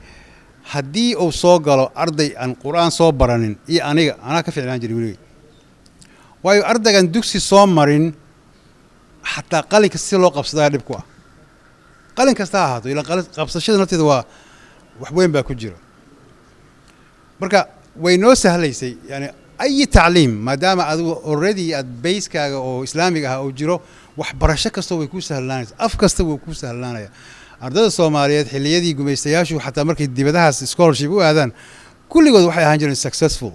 haddii uu soo galo arday aan Qur-aan soo baranin iyo aniga anaa ka ficlaan jiray weligay. Waayo ardaygan dugsi soo marin xataa qalinka si loo qabsadaa dhib ku ah. Qalin kasta ha ahaato, ilaa qabsashada nafteeda waa wax weyn baa ku jira. Marka way noo sahlaysay yani ayi tacliim, maadaama adigu already aad bayskaaga oo islaamiga ah oo jiro, waxbarasho kasta way kuu sahlaanaysa, af kasta wuu kuu sahlaanaya. Ardayda Soomaaliyeed xilliyadii gumaystayaashu xataa markay dibadahaas scholarship u aadaan kulligood waxay ahaan jireen successful,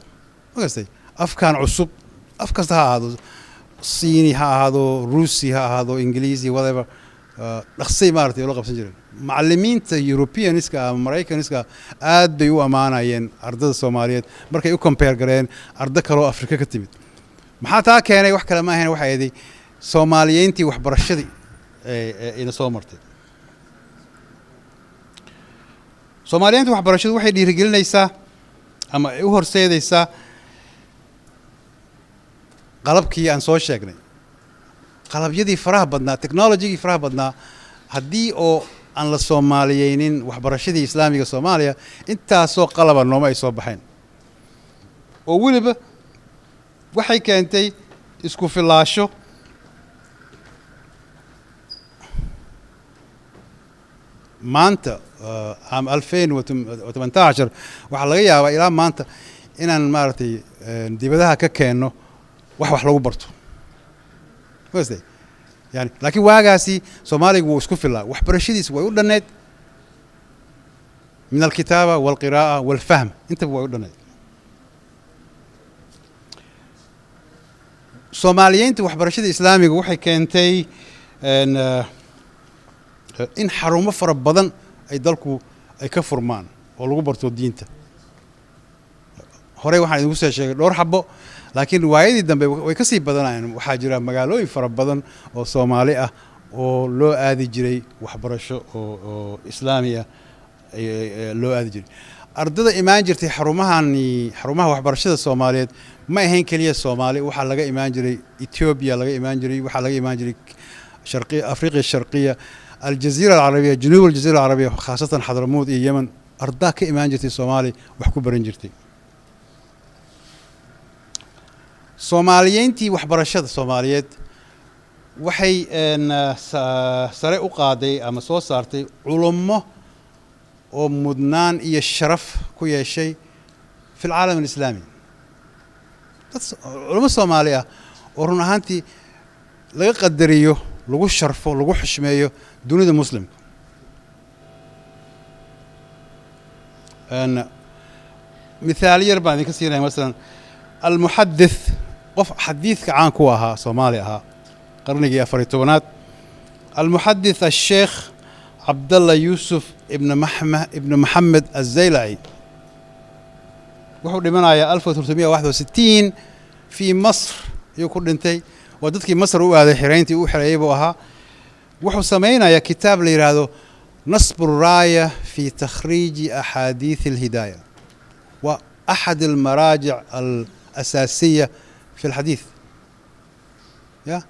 ma gastay? Afkan cusub, af kasta ha ahaado, Siini ha ahaado, Ruusi ha ahaado, Ingiliisi, whatever, dhaqsay maaragtay ula qabsan jireen. Macallimiinta Europeaniska ama Maraykanska aad bay u ammaanayeen ardada Soomaaliyeed markay u compare gareen ardo kaloo Afrika ka timid. Maxaa taa keenay? Wax kale ma ahayn, waxay ahayd Soomaaliyeyntii waxbarashadii ee ina soo martay. Soomaaliyeynta waxbarashadu waxay dhiirigelinaysaa ama ay u horseedaysaa qalabkii aan soo sheegnay, qalabyadii faraha badnaa, technologygii faraha badnaa. Haddii oo aan la soomaaliyeynin waxbarashadii islaamiga Soomaaliya, intaasoo qalaba nooma ay soo baxeen. Oo weliba waxay keentay isku filaasho maanta caam 2018 waxaa laga yaabaa ilaa maanta inaan maaragtay dibadaha ka keenno wax lagu barto maste yani. Laakiin waagaasi Soomaaliga wuu isku filaa, waxbarashadiisa way u dhanneyd, min alkitaaba walqiraa'a walfahm, intaba way u dhanneyd. Soomaaliyeynta waxbarashada islaamiga waxay keentay in xarumo fara badan ay dalku ay ka furmaan oo lagu barto diinta. Horey waxaan idinku soo sheegay dhowr xabo, laakiin waayadii dambe way ka sii badanayeen. Waxaa jira magaalooyin fara badan oo Soomaali ah oo loo aadi jiray waxbarasho oo islaami ah loo aadi jiray. Ardada imaan jirtay xarumahani, xarumaha waxbarashada Soomaaliyeed, ma ahayn keliya Soomaali. Waxaa laga imaan jiray Ethiopia, laga imaan jiray, waxaa laga imaan jiray sharqi Afriqiya Sharqiya, Aljaziira Alcarabiya, Junuub Aljaziira Alcarabiya, khaasatan Xadramuud iyo Yemen. Ardaa ka imaan jirtay Soomaali wax ku baran jirtay. Soomaaliyeyntii waxbarashada Soomaaliyeed waxay sare u qaaday ama soo saartay culummo oo mudnaan iyo sharaf ku yeeshay fi alcaalam alislaami, dad culummo Soomaali ah oo run ahaantii laga qadariyo, lagu sharfo, lagu xushmeeyo dunida muslimka. Mithaal yar baan idinka siinaya. Masalan, almuxadith, qof xadiidka caan ku ahaa, Soomaali ahaa, qarnigii 14aad, almuxadith asheekh Cabdallah Yuusuf ibn maxma ibn Maxamed Azaylaci, wuxuu dhimanayaa 1361 fii Masr ayuu ku dhintay. Waa dadkii Masr u aaday xirayntii u xereeyey buu ahaa. Wuxuu samaynayaa kitaab la yidhaahdo Nasb الراية في تخريج أحاديث الهداية، وأحد المراجع الأساسية في الحديث، يا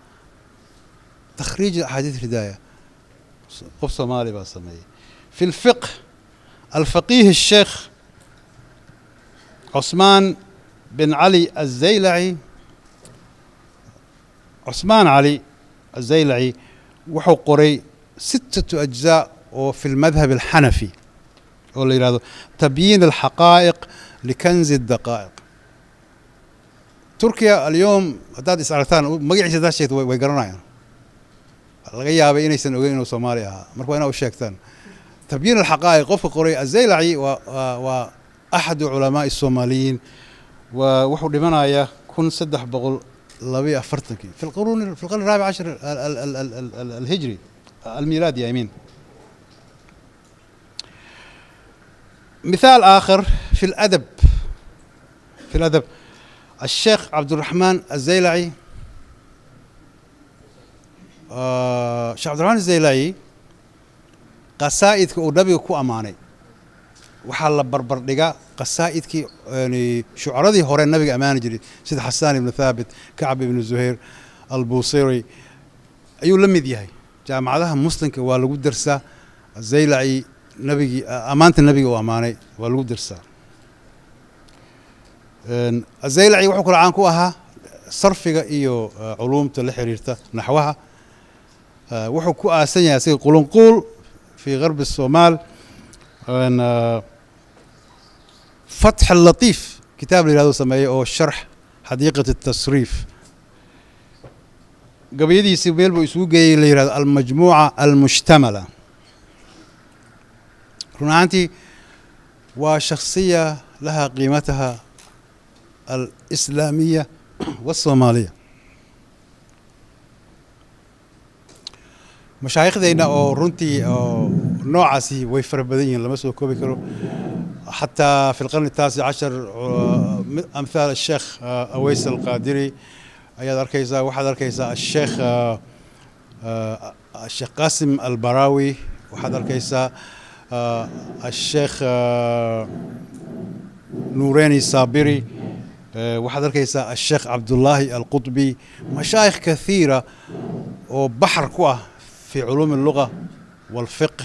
تخريج أحاديث الهداية، qof Soomaali baa sameeyey. في الفقه، الفقيه الشيخ عثمان بن علي الزيلعي، عثمان علي الزيلعي wuxuu qoray ستة أجزاء oo في المذهب الحنفي oo la yidhahdo تبيين الحقائق لكنز الدقائق. تركيا اليوم haddaad is aragtaan magaciisa haddaad sheegto way garanayaan. Laga yaabay inaysan ogeyn inuu Soomaali ahaa, marka waa inaa u sheegtaan. تبيين الحقائق qofka qoray Azaylaci waa أحد علماء الصوماليين، wuxuu dhimanayaa 1342 في القرون في القرن الرابع عشر الهجري، الميلادي I mean. مثال آخر في الأدب، في الأدب الشيخ عبد الرحمن الزيلعي، الشيخ عبد الرحمن الزيلعي qasaa'idka uu nabiga ku ammaanay waxaa la barbar dhigaa qasaa'idkii yani shucaradii hore nabiga ammaani jiray, sida Xasaan ibnu Thaabit, Kacb ibnu Zuhayr, Albusiri ayuu la mid yahay. Jaamacadaha muslimka waa lagu darsaa Zaylaci, nabigii ammaanta nabiga uu ammaanay waa lagu darsaa. Zaylaci wuxuu kale caan ku ahaa sarfiga iyo culuumta la xiriirta naxwaha. Wuxuu ku aasan yahay asiga Qulunquul في غرب الصومال. فتح اللطيف كتاب اللي سميه أو شرح حديقة التصريف. Gabayadiisii meel buu isugu geeyey la yidhahdo Almajmuuca Almushtamala. Run ahaantii waa shakhsiya laha qiimataha alislaamiya waasoomaaliya. Mashaaikhdeyna oo runtii oo noocaasi way fara badan yihiin, lama soo koobi karo. Xataa fi lqarni التاسع cashar amhaal asheekh Aweys Alqaadiri ayaad arkaysaa. Waxaad arkaysaa asheekh Qasim Albarawi, waxaad arkaysaa asheekh Nuureni Saabiri, waxaad arkaysaa asheekh Cabdullaahi Alqutbi. Mashaayikh kathiira oo baxar ku ah fi culuumi alluga walfiqh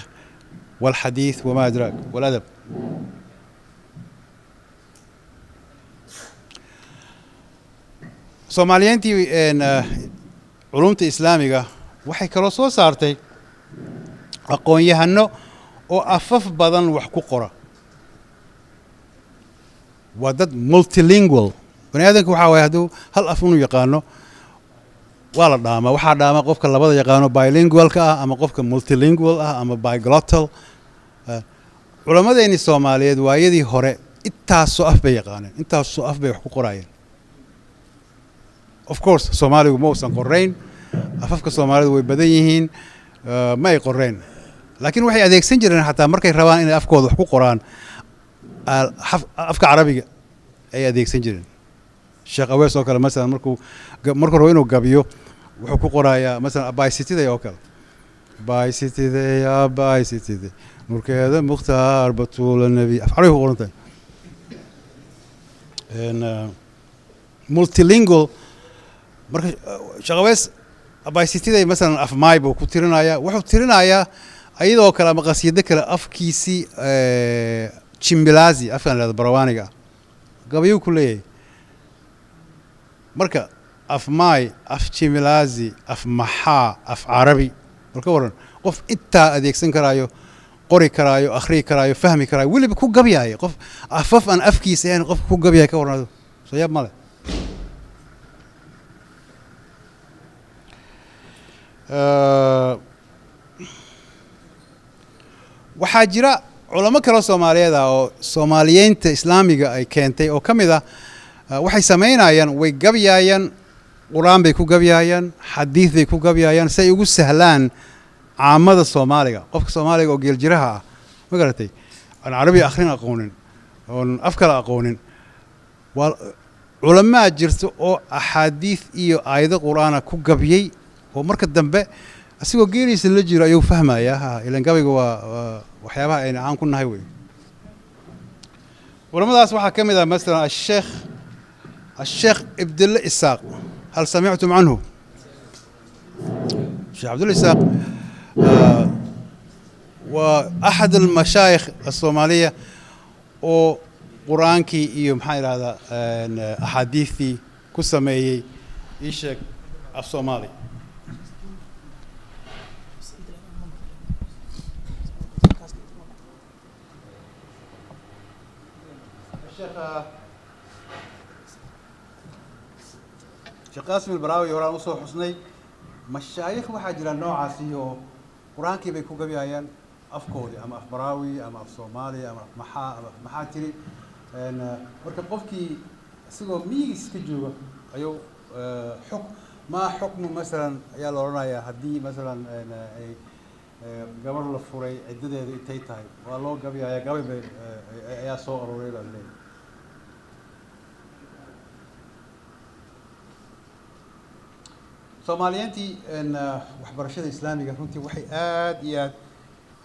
walxadiith wama adraak waladab. Soomaaliyiintii culumta islaamiga waxay kaloo soo saartay aqoon-yahano oo afaf badan wax ku qora. Waa dad multilingual. Bani aadamka waxaa waaya hadduu hal af inuu yaqaano waa la dhaamaa. Waxaa dhaama qofka labada yaqaano, bilingualka ah, ama qofka multilingual ah ama biglottal. Culammadeennii Soomaaliyeed waayadii hore intaasoo af bay yaqaaneen, intaasoo af bay wax ku qoraayeen. Of course Soomaaligu ma uusan qorayn, afafka Soomaalidu way badan yihiin, ma ay qoreen, laakiin waxay adeegsan jireen xataa markay rabaan inay afkooda wax ku qoraan afka Carabiga ay adeegsan jireen. Sheekh Awees oo kale masalan, markuu rabo inuu gabiyo, wuxuu ku qorayaa masalan abaysitiday oo kale: abaysitiday, abaysitiday, nurkeeda Mukhtaar batuula nebi. Af Carabi ku qoran tahay. Multilingual. Marka Sheekh Awees abaysitiday masalan af Maay buu ku tirinayaa, wuxuu tirinayaa ayadoo kale ama qasiido kale afkiisii Jimbilaazi, afkan lahahdo Barawaaniga ah, gabayuu ku leeyahay. Marka af Maay, af Jimilaazi, af Maxaa, af Carabi, bal ka waran qof intaa adeegsan karaayo, qori karaayo, akhriyi karaayo, fahmi karaayo, weliba ku gabyaayo? Qof afaf aan afkiisa ahayn qofka ku gabyaayo, ka warran? Soo yaab male. Waxaa jira culamo kaloo Soomaaliyeed ah oo Soomaaliyeynta islaamiga ay keentay oo ka mid ah, waxay samaynayaan, way gabyaayaan, Qur-aan bay ku gabyaayaan, xadiid bay ku gabyaayaan, si ay ugu sahlaan caamada Soomaaliga, qofka Soomaaliga oo geeljiraha ah, ma garatay, aan Carabi akhrin aqoonin oon af kale aqoonin. Waa culamaa jirta oo axaadiid iyo aayado Qur-aana ku gabyey, oo marka dambe asigoo geeliisa la jiro ayuu fahmayaa. Ha, ilan gabayga waa waxyaabaha ayna caan ku nahay wey. Culamadaas waxaa ka mid ah masalan asheekh Ibdille Isaaq. Hal samictum canhu? Sheekh Cabdulle Isaaq waa axad almashaayikh asoomaaliya oo Qur-aankii iyo maxaa idhahdaa axaadiistii ku sameeyey ii sheeg af Soomaali. Sheekh Qaasim Albaraawi horaan usoo xusnay. Mashaayikh waxaa jira noocaasi oo Qur-aankii bay ku gabyayaan afkoodii, ama af Baraawi ama af Soomaaliya ama af Maxaa ama af maxaa tiri. Marka qofkii isagoo miyigiis ka jooga ayuu xuk maa xukmu masalan ayaa la odhanayaa haddii masalan ay gabar la furay ciddadeedu intay tahay, waa loo gabyaya, gabay bay ayaa soo aruuray baa laleeyahay. Soomaaliyiintii waxbarashada islaamiga runtii waxay aad iyo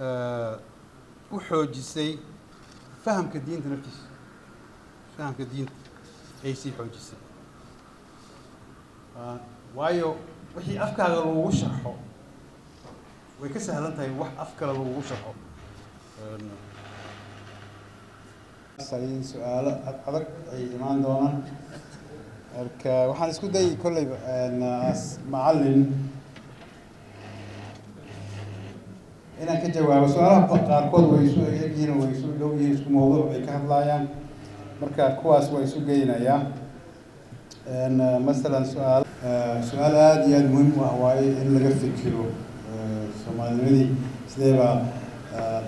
aad u xoojisay fahamka diinta naftiisa, fahamka diinta ay sii xoojisay, waayo wixii afkaaga lagugu sharxo way ka sahlan tahay wax af kale lagugu sharxo. Su-aalo ad adag ay imaan doonaan. Marka waxaan isku dayay kolleyba as macallin inaan ka jawaabo su-aalaha qaarkood. Way isu egyihiin, way isu dhow yihiin, isku mawduuc bay ka hadlaayaan, marka kuwaas waa isu geynayaa. Masalan su-aal aada iyo aada muhiim u ah waaye in laga fikiro Soomaalinimadii sidee baa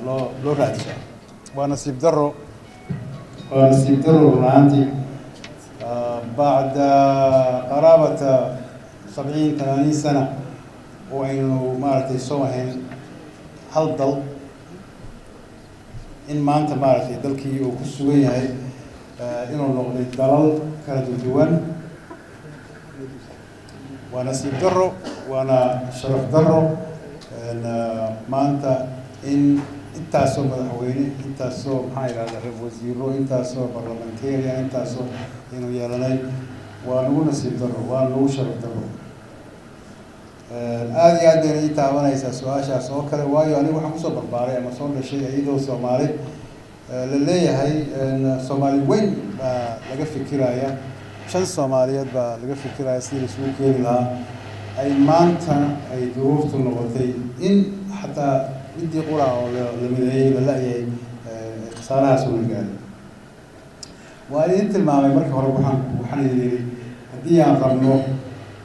loo raadshaa. Waa nasiib daro, waa nasiib daro run ahaantii. Bacda qaraabata 70 80 sana oo aynu maaragtay soo ahayn hal dal, in maanta maaragtay dalkii uu ku sugan yahay inuu noqday dalal kala duwan, waa nasiib darro, waana sharaf darro. Maanta in intaasoo madaxweyne, intaasoo maxaa yidhahda wasiiro, intaasoo parliamentarian, intaasoo aynu yeelanay, waa nagu nasiib darro, waa nagu sharaf darro. Aada iyo aad bayna ii taabanaysaa su-aashaas oo kale, waayo anigu waxaan kusoo barbaaray ama soo dhashay iyadoo Soomaali la leeyahay, Soomaali weyn baa laga fikiraya, shan Soomaaliyeed baa laga fikiraya sidii laisugu keeni lahaa, ay maanta ay duruuftu noqotay in xataa midii qura oo la mideeyey la la-yahay, khasaarahaas una gaaray. Waa idin tilmaamay markii hore, waxaan idin yidhi haddii aan rabno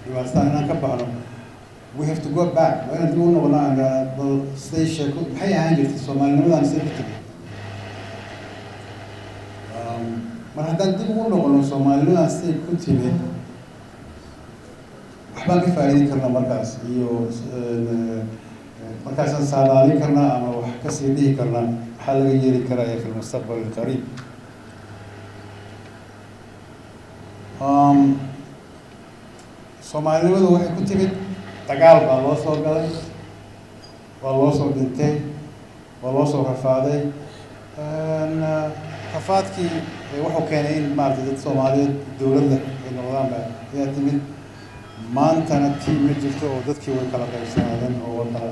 dhibaatada inaan ka baxno, we have to go back, waa inaan dib u noqono, aan bal siday sheeko maxay ahaan jirtay, Soomaalinimadan siday ku timid. Mar haddaan dib ugu noqono Soomaalinimadan siday ku timid, waxbaan ka faa'iidin karnaa markaas, iyo markaasaan saadaalin karnaa ama wax kasii dhihi karnaa maxaa laga yeeli karaya fi lmustaqbal alqariib. Soomaalinimadu waxay ku timid dagaal baa loo soo galay, waa loo soo dhintay, waa loo soo rafaaday. Rafaadkii wuxuu keenay in maaragtay dad Soomaaliyeed dowlad leh ay noqdaan ba ayaa timid. Maantana tii ma jirto oo dadkii way kala qaybsanaadeen oo way kala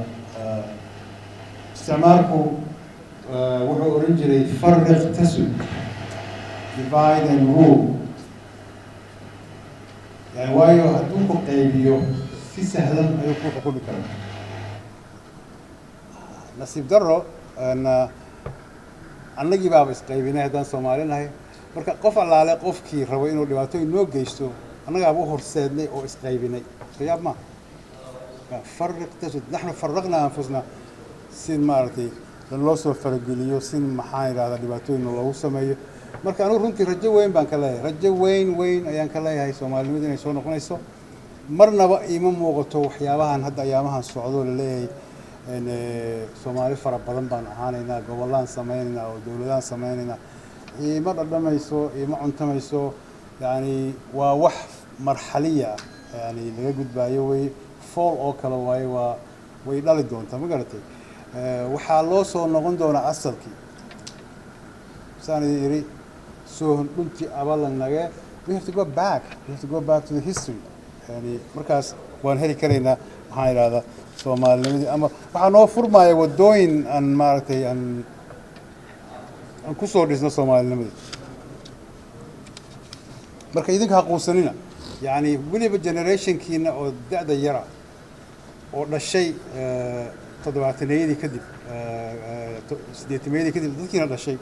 isticmaalku wuxuu oran jiray farriq tasud, divide and rule, yani waayo hadduu ku qaybiyo si sahlan ayuu ku xukumi karaa. Nasiib darro, annagii baaba isqaybinay haddaan Soomaali nahay. Marka qof allaale qofkii rabo inuu dhibaatooyin noo geysto, annagaaba u horseednay oo isqaybinay. Soo yaab ma farriq tasud, naxnu farraqnaa anfusna si maaragtay loo soo farageliyo, si maxaan idhahdaa dhibaatooyin loogu sameeyo. Marka anigu runtii rajo weyn baan ka leeyahay, rajo weyn weyn ayaan ka leeyahay Soomaalinimadu inay soo noqonayso. Marnaba iima muuqato waxyaabahan hadda ayaamahan socdo laleeyahay Soomaali fara badan baan ahaanaynaa, gobollaan samaynaynaa oo dowladaan samaynaynaa. Iima dhadhamayso, iima cuntamayso. Yani waa wax marxaliya ah, yani laga gudbaayo wey, fool oo kale waaye, waa way dhali doontaa, ma garatay? Waxaa loo soo noqon doonaa asalkii. Saan idin iri soo dhunti abalan nage, we have to go back, we have to go back to the history. Yani markaas waan heli karaynaa maxaan idhahdaa Soomaalinimadii, ama waxaa noo furmaya waddooyin aan maaragtay aan kusoo dhisno Soomaalinimadii. Marka idinka ha quusanina, yani weliba generationkiina oo da'da yara oo dhashay 70-meeyadii kadib, 80-meeyadii kadib, dadkiina dhashay,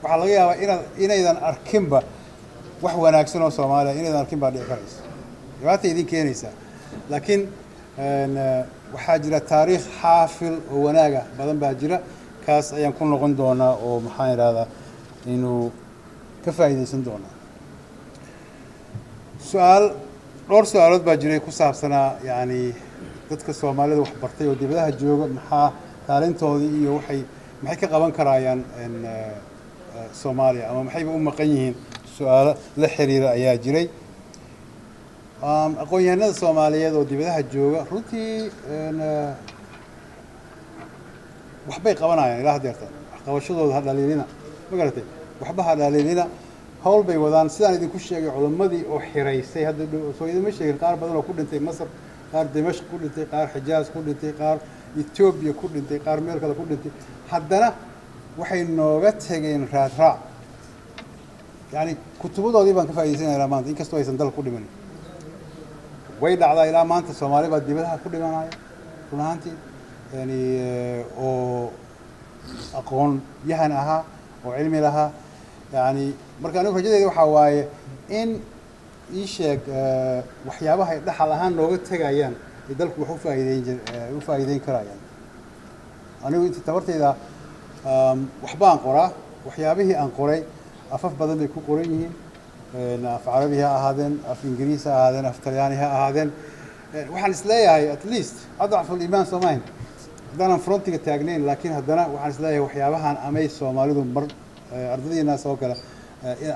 waxaa laga yaabaa inaad inaydan arkinba wax wanaagsan oo Soomaaliya inaydan arkin baa dhici karaysa, dhibaata idin keenaysaa. Laakiin waxaa jira taariikh xaafil oo wanaaga badan baa jira, kaas ayaan ku noqon doonaa oo maxaan idhahdaa inuu ka faa'iidaysan doonaa. Su-aal, dhowr su-aalood baa jiray ku saabsanaa yani dadka Soomaalida wax bartay oo dibadaha jooga, maxaa kaalintoodii iyo waxay maxay ka qaban karaayaan Soomaaliya ama maxayba u maqan yihiin, su-aalo la xiriira ayaa jiray. Aqoon-yahanada Soomaaliyeed oo dibadaha jooga runtii waxbay qabanayaan ilaa haddeerta. Waxqabashadooda ha dhaliilina, ma garatay? Waxba ha dhaliilina, hawl bay wadaan. Sidaan idinku sheegay, culimmadii oo xiraysay hadda soo idinma sheegin, qaar badan oo ku dhintay Masar, qaar Dimashq ku dhintay, qaar Xijaaz ku dhintay, qaar Etoobiya ku dhintay, qaar meel kale ku dhintay, haddana waxay nooga tegeen raadraac. Yani kutubadoodii baan ka faa'idaysanaynaa maanta, inkastoo aysan dalka ku dhimanin. Way dhacdaa ilaa maanta Soomaali baa dibadaha ku dhimanaya run ahaantii, yani oo aqoon yahan ahaa oo cilmi lahaa. Yani marka anigu rajadeyda waxaa waaye in ii sheeg waxyaabaha ay dhaxal ahaan nooga tegayaan ay dalku wax u faa'iideyn karayaan. Anigu inta tabartayda waxbaan qoraa, waxyaabihii aan qoray afaf badan bay ku qoran yihiin. Af Carabi ha ahaadeen, af Ingiriis ha ahaadeen, af Talyaani ha ahaadeen. Waxaan isleeyahay at least أضعف الإيمان soomayn haddaanan frontiga taagnayn, laakiin haddana waxaan isleeyahay waxyaabahan amay Soomaalidu mar ardadiinaas oo kale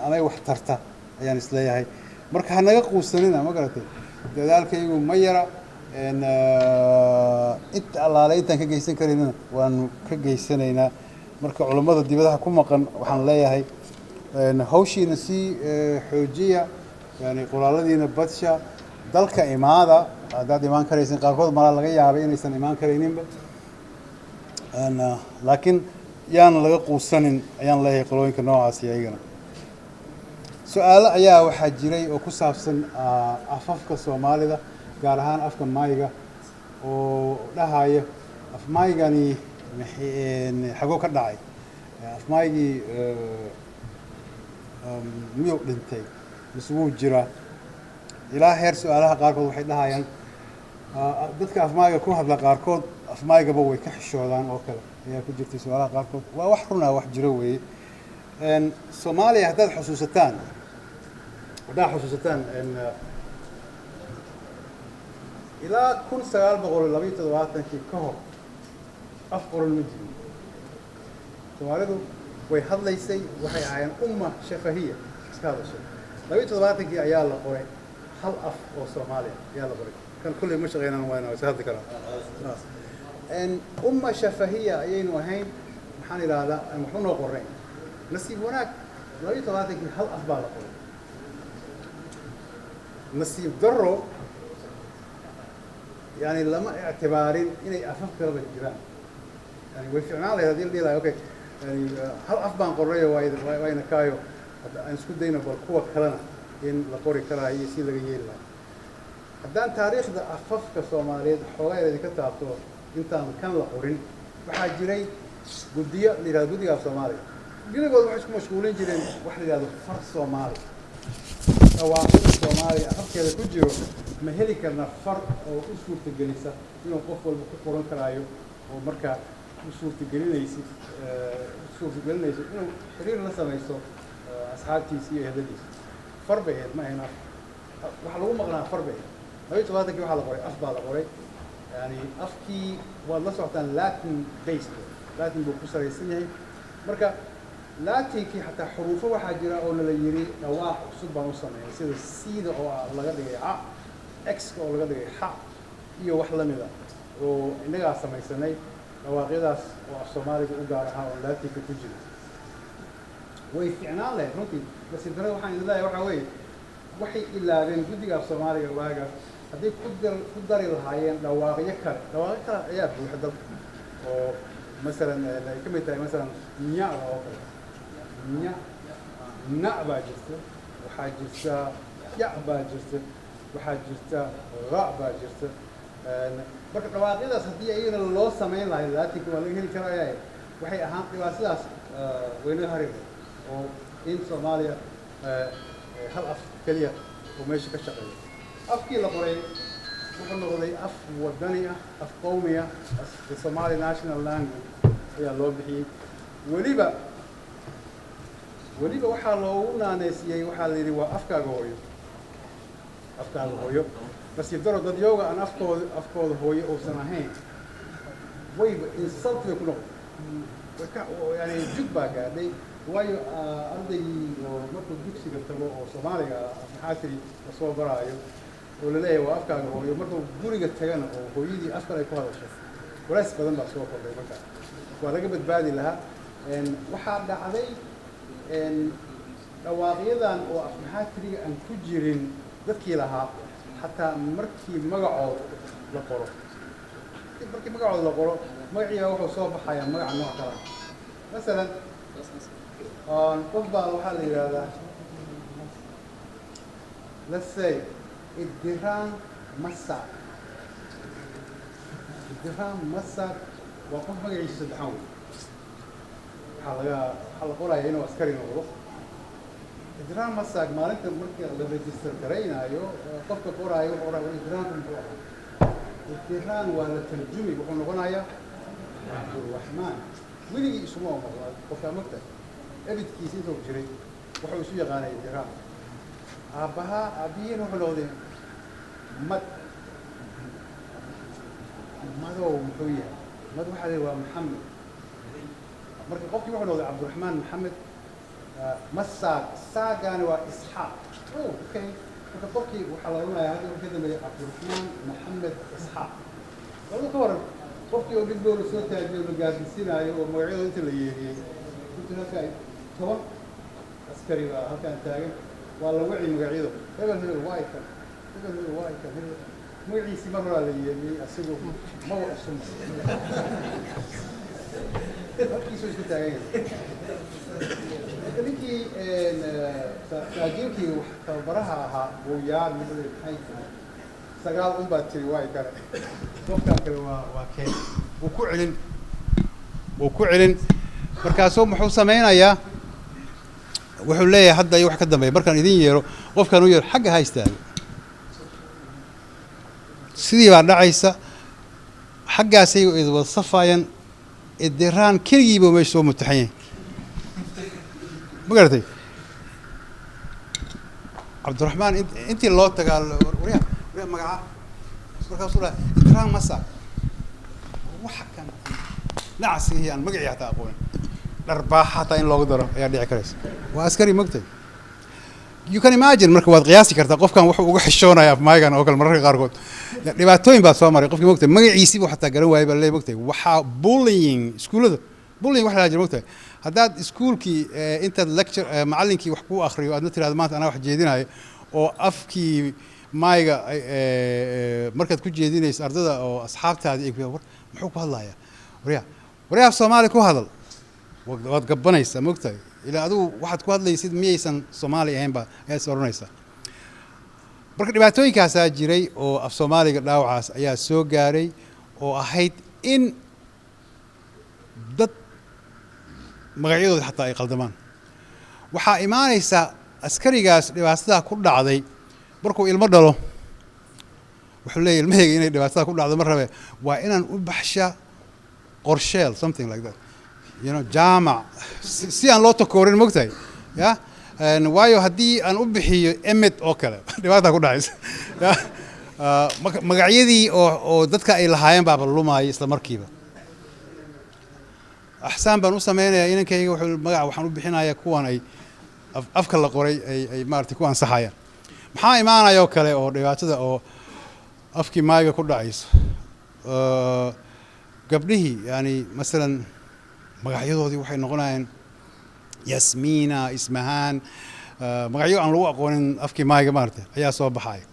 amay wax tarta ayaan isleeyahay. Marka ha naga quusanina, ma garatay? Dadaalkaygu ma yara. Inta allaale intaan ka geysan karaynana waanu ka geysanaynaa. Marka culammada dibadaha ku maqan waxaan leeyahay hawshiina sii xoojiya, yani qoraaladiina badsha, dalka imaada haddaad imaan karaysin. Qaarkood malaa laga yaabay inaysan imaan karayninba, laakiin yaan laga quusanin ayaan leeyahay qolooyinka noocaas. Iyagana su-aalo ayaa waxaa jiray oo ku saabsan afafka Soomaalida, gaar ahaan afka Maayga, oo dhahaya af Maaygani xagoo ka dhacay, af Maaygii miyuu dhintay mise wuu jiraa? Ilaa heer su-aalaha qaarkood waxay dhahayaan dadka afmaayga ku hadla qaarkood afmaaygaba way ka xishoodaan oo kale ayaa ku jirtay su-aalaha qaarkood. Waa wax runaa, wax jiro weeye. Soomaaliya haddaad xusuusataan ilaa 1972-kii ka hor af qoran ma jirin. Soomaalidu way hadlaysay, waxay ahaayeen أمة شفهية iska hadashay. 72-kii ayaa la qoray hal af oo Soomaaliya ayaa la qoray. Kan kulley ma shaqeynaan, wayna is hadli karaa. أمة شفهية ayaynu ahayn, maxaan idhaahdaa, aan waxba noo qorayn. Nasiib wanaag 72-kii hal af baa la qoray. Nasiib darro yani lama ictibaarin inay afaf kalaba jiraan. Yani way ficnaan lahayd haddii la dhihi lahay, okay, yani hal af baan qornayo, wayna kaayo, hadda aan isku dayno bal kuwa kalena in la qori karaayo iyo si laga yeeli lahaa. Haddaan taariikhda afafka Soomaaliyeed xoogaa yar idinka taabto, intaan kan la qorin waxaa jiray guddiyo la yidhahdo Guddiga Af Soomaaliga. Geligood waxay isku mashquulin jireen wax la yidhahdo far Soomaali, dhawaaqida Soomaaliya afafkeeda ku jiro. Ma heli karna far oo u suurtagelisa inuu qof walba ku qoran karaayo oo markaa u suurtagelinayso inuu xiriir la samaysto asxaabtiisa iyo eheladiisa? Far bay ahayd, ma ahayn af. Waxaa lagu maqnaa far bay ahayd. 72-kii waxaa la qoray af baa la qoray. Yani afkii waad la socotaan, Latin based, Latin buu ku salaysan yahay. Marka Latinkii xataa xuruufo waxaa jira oo nala yiri dhawaaq cusub baan u sameeyay, sida sida oo laga dhigay ca, x-ka oo laga dhigay xa iyo wax la mid a oo innagaa samaysanay dhawaaqyadaas oo af Soomaaliga u gaar ahaa oo Latinka ku jira. Way fiicnaan lahayd runtii. Nasiib darrada waxaan idin leeyahay waxaa weeye waxay ilaabeen guddiga af Soomaaliga waagaas. Hadday ku dari lahaayeen dhawaaqyo kale, dhawaaqyo kale ayaa buuxa dalka oo masalan ay ka mid tahay masalan nyada oo kale, nya, na baa jirta, waxaa jirta ya baa jirta, waxaa jirta ra baa jirta. Marka dhawaaqyadaas haddii ayagana loo samayn lahay, Latinka waa laga heli karaya, waxay ahaan dhibaatadaas waynaga hari oo in Soomaaliya hal af keliya oo meesha ka shaqeeyo. Afkii la qoray wuxuu noqday af wadani ah, af qowmi ah. The Somali National Language ayaa loo bixiyey. Weliba waxaa loogu naaneysiiyey, waxaa la yidhi waa afkaaga hooyo, afkaaga hooyo. Nasiib daro dadyooga aan afkooda hooyo uusan ahayn wayba insult bay ku noqotay, way ka yani jug baa gaadhay. Waayo ardaygii oo markuu dugsiga tago oo Soomaaliga maxaa tiri lasoo baraayo oo laleeyahay waa afkaaga hooyo, markuu guriga tagana oo hooyadii af kale ay ku hadasho, walaas badan baa soo kordhay. Marka waa laga badbaadi lahaa. Waxaa dhacday dhawaaqyadan oo af maxaa tiriga aan ku jirin dadkii lahaa xataa markii magacooda la qoro, markii magacooda la qoro, magaciiba wuxuu soo baxayaa magaca nooc kala ah. Masalan qof baa waxaa la yidhahdaa, let's say, Idiraan Masak. Idiraan Masak waa qof magaciisa saddexaan wey. Waxaa la qoraya inuu askari noqdo Idiraan Masak. Maalinta marka la register garaynaayo, qofka qoraayo wuxuu oraa Idiraanku muxuu ahaa? Idiraan waa la tarjumi, wuxuu noqonayaa Cabduraxmaan. Weligii isuma maqla qofkaa, mogtahay, ebidkiisa intuu jiray wuxuu isu yaqaanay Idiraan. Aabbaha aabbihiin wuxuu noqday Mad. Madow muxuu yahay? Mad waxaa la waa Maxamed. Marka qofkii wuxuu noqday Cabdiraxmaan Maxamed Masaag. Saagaani waa Isxaaq. Oh, okay. Marka qofkii waxaa la odhanayaa hadda ka dambeeyay Cabdiraxmaan Maxamed Isxaaq. Labada ka waran, qofkii oo dhig la soo taajiyo, la gaadisiinaayo oo magacyadooda inta la yeeriyey, inta halka 10 askari baa halkaan taagan, waa la wici magacyado: hebel hebel waa kan, hebel hebel waa kan, hebel. Magaciisii mar horaa la yeeriyey, asigu maba cusub, halkiisuu iska taagan yahay. Marka ninkii saajiilkii wax tababaraha ahaa buu yaab wuxuu yidhi, maxay tahay? Sagaal un baad tiri, waay kale, qofkaan kale waa keen. Wuu ku celin, wuu ku celin. Markaasuu muxuu samaynayaa? Wuxuu leeyahay, hadda iyo wax ka dambeeya markaan idin yeero, qofkaan u yeero xagga ha istaago. Sidii baa dhacaysa, xaggaasay wada safaayaan. Idiraan keligiiba meesha soo mutaxan yahay, ma garatay? Cabdiraxmaan intii loo tagaa, waryaa, waryaa, magaca? Markaasuu dhaha, Idiraan Masa. Waxa kan nacsigii aan magacii hataa aqoonin, dharbaaxa hataa in loogu daro ayaa dhici karaysa. Waa askari, mogtay? You can imagine. Marka waad qiyaasi kartaa qofkan wuxuu uga xishoonaya afmaygan oo kale. Mararka qaarkood dhibaatooyin baa soo maray qofkii, mogtay? Magaciisii buu xataa garan waayay baa leeyahay, mogtay? Waxaa bullying iskuullada, bullying wax la jira, mogtay? Haddaad iskuulkii intaad lecture macallinkii wax kuu akhriyo, aadna tirahdo maanta anaa wax jeedinayo, oo afkii maayga markaad ku jeedinayso ardada oo asxaabtaadii ay ku war muxuu ku hadlayaa, waryaa, waryaa, af Soomaali ku hadal, waad gabanaysaa, mogtahay? Ilaa adigu waxaad ku hadlaysid miyaysan Soomaali ahayn ba ayaad is odhanaysaa. Marka dhibaatooyinkaasaa jiray oo af Soomaaliga dhaawacaas ayaa soo gaaray, oo ahayd in dad magacyadooda xataa ay qaldamaan. Waxaa imaanaysa askarigaas dhibaatada ku dhacday markuu ilmo dhalo, wuxuu leeyahy, ilmahayga inay dhibaatada ku dhacdo ma rabe, waa inaan u baxshaa Qorsheel, something like that, jaamac, si aan loo takoorin, mogtahay? Ya waayo, haddii aan u bixiyo Emed oo kale, dhibaata ku dhacaysa. Ya magacyadii oo dadka ay lahaayeen baaba lumaaya isla markiiba. Axsaan baan u sameynayaa inankayga, wuxuu magac waxaan u bixinayaa kuwan ay afka la qoray ay maaragtay ku ansaxayaan. Maxaa imaanaya oo kale oo dhibaatada oo afkii maayiga ku dhacayso? Gabdhihii, yani masalan, magacyadoodii waxay noqonayaan Yasmiina, Ismahaan, magacyo aan lagu aqoonin afkii maayiga, maaragtay, ayaa soo baxaya,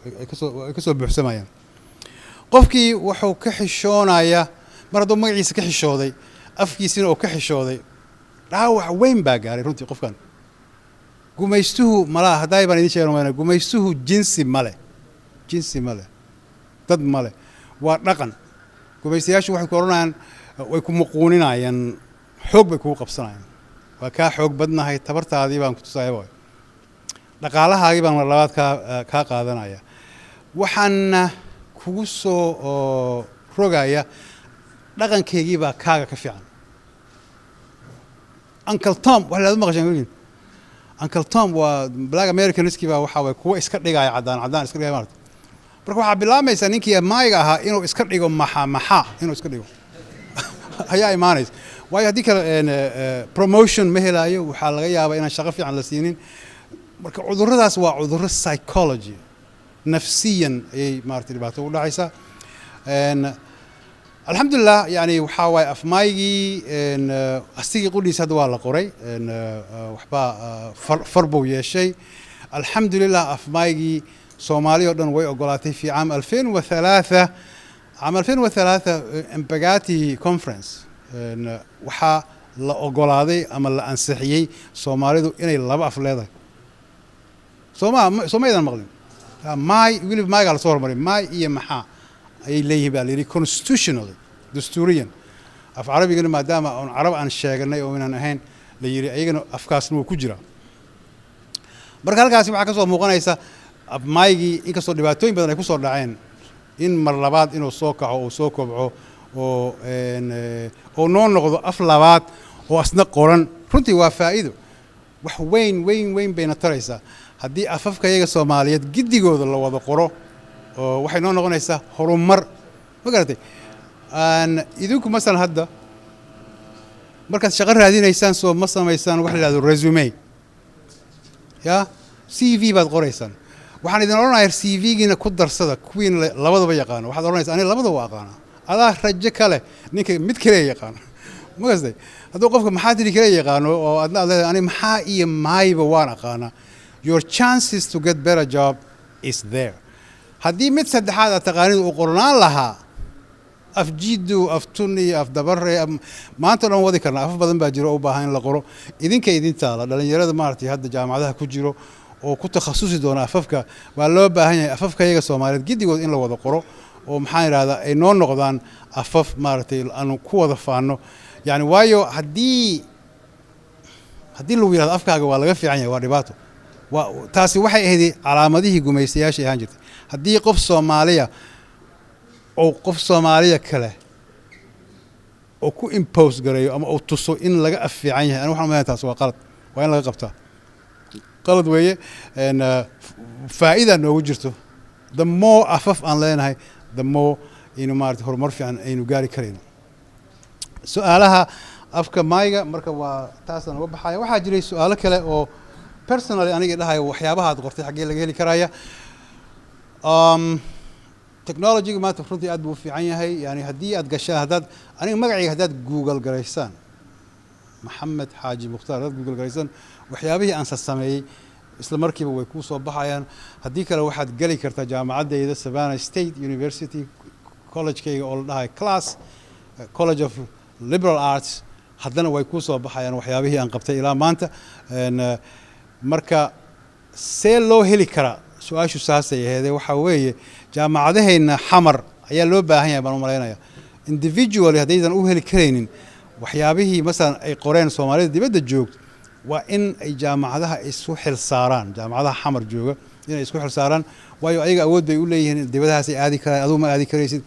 ay kasoo buuxsamayaan. Qofkii wuxuu ka xishoonayaa, mar hadduu magaciisa ka xishooday, afkiisina uu ka xishooday, dhaawac weyn baa gaaray runtii qofkan. Gumaystuhu malaa haddaay baan idin sheegan mayna, gumaystuhu jinsi male, jinsi male, dad male, waa dhaqan. Gumaystayaashu waxay ku odhanayaan, way ku muquuninayaan, xoog bay kugu qabsanayaan. Waa kaa xoog badnahay, tabartaadii baan ku tusaya, waay dhaqaalahaagii baan mar labaad kaa qaadanaya, waxaana kugu soo rogaya dhaqankeygii baa kaaga ka fiican. Uncle Tom wax laad maqashaan weligiin? Uncle Tom waa Black Americanskii baa, waxaa waay kuwa iska dhigaya caddaan, caddaan iska dhigaya, maarata. Marka waxaa bilaabaysaa ninkii maayiga ahaa inuu iska dhigo maxa maxa inuu iska dhigo ayaa imaanaysa. Waayo, haddii kale promotion ma helaayo, waxaa laga yaabaa inaan shaqo fiican la siinin. Marka cudurradaas waa cudurro psychology, nafsiyan ayay maarata dhibaato ugu dhacaysaa. Alxamdulilah, yani waxaa waaye afmaygii asigii qudhiis hadda waa la qoray, waxbaa far buu yeeshay, alxamdulilah. Afmaygii Soomaali oo dhan way ogolaatay fi caam 2003. Caam 2003 Embagati Conference waxaa la ogolaaday ama la ansixiyey Soomaalidu inay laba af leedahay. Sooma soo maydan maqlin? Maay, weliba maaygaa lasoo hormaray. Maay iyo maxaa ayay leeyihiin baa la yidhi constitutionally, dastuuriyan. Af Carabigana, maadaama oon Carab aan sheeganay oo inaan ahayn la yidhi, ayagana afkaasna wuu ku jiraa. Marka halkaasi waxaa ka soo muuqanaysa afmaaygii, inkastoo dhibaatooyin badan ay ku soo dhaceen, in mar labaad inuu soo kaco oo soo kobco oo noo noqdo af labaad oo asna qoran. Runtii waa faa'iido, wax weyn weyn weyn bayna taraysaa. Haddii afafka iyaga Soomaaliyeed giddigooda la wada qoro, oo waxay noo noqonaysaa horumar, ma garatay? Idinku masalan hadda markaad shaqo raadinaysaan, soo ma samaysaan wax la yidhahdo resume ya CV baad qoraysaan? Waxaan idin odhanayaa CV-giina ku darsada kuwiin labadaba yaqaano. Waxaad odhanaysaa, "Aniga labadaba waa aqaanaa." Adaa rajo kale ninka mid kale yaqaano, ma gastay? Hadduu qofka maxaa tiri kale yaqaano oo adna aad leedahay, "Ani maxaa iyo maayba waan aqaanaa," your chances to get better job is there. Haddii mid saddexaad aad taqaanid uu qornaan lahaa, af jiidu, af tuni, af dabare, maanta o dhan wadi karna. Afaf badan baa jiro oo u baahan in la qoro. Idinka idin taala, dhalinyarada maaragtay hadda jaamacadaha ku jiro oo ku takhasusi doona afafka, waa loo baahan yahay afafka iyaga Soomaaliyeed giddigood in la wada qoro, oo maxaan idhahdaa, ay noo noqdaan afaf maaragtay aanu ku wada faano. Yani waayo, haddii lagu yidhahdo afkaaga waa laga fiican yahay, waa dhibaato. Waa taasi waxay ahayd calaamadihii gumaystayaasha ahaan jirtay. Haddii qof Soomaaliya oo qof Soomaaliya kale oo ku impose gareeyo ama uu tuso in laga af fiican yahay, aniga waxaan umaleynaya taas waa qalad, waa in laga qabtaa. Qalad weeye. Faa'iida noogu jirto. The more afaf aan leenahay, the more aynu maarata horumar fiican aynu gaari karayno. Su-aalaha afka maayga marka waa taasaan uga baxaya. Waxaa jiray su-aalo kale oo personally aniga dhahayo, waxyaabaha aad qortay xaggee laga heli karaya? Technology-ga maanta runtii aad buu u fiican yahay. Yani haddii aad gashaan, haddaad aniga magacayga haddaad Google garaysaan, Maxamed Xaaji Mukhtaar haddaad Google garaysaan, waxyaabihii aan sameeyey isla markiiba way kuu soo baxayaan. Haddii kale waxaad geli kartaa jaamacaddayda Savannah State University, college-kayga oo la dhahayo class College of Liberal Arts, haddana way kuu soo baxayaan waxyaabihii aan qabtay ilaa maanta. Marka see loo heli karaa, su-aashu saasay aheedee. Waxaa weeye jaamacadaheenna Xamar ayaa loo baahan yahay baan u malaynaya. Individually haddaydan u heli karaynin waxyaabihii masalan ay qoreen Soomaalida dibadda joogto, waa in ay jaamacadaha isku xil saaraan, jaamacadaha Xamar jooga inay isku xil saaraan, waayo ayaga awood bay u leeyihiin, dibadahaasay aadi karaan, adigu ma aadi karaysid.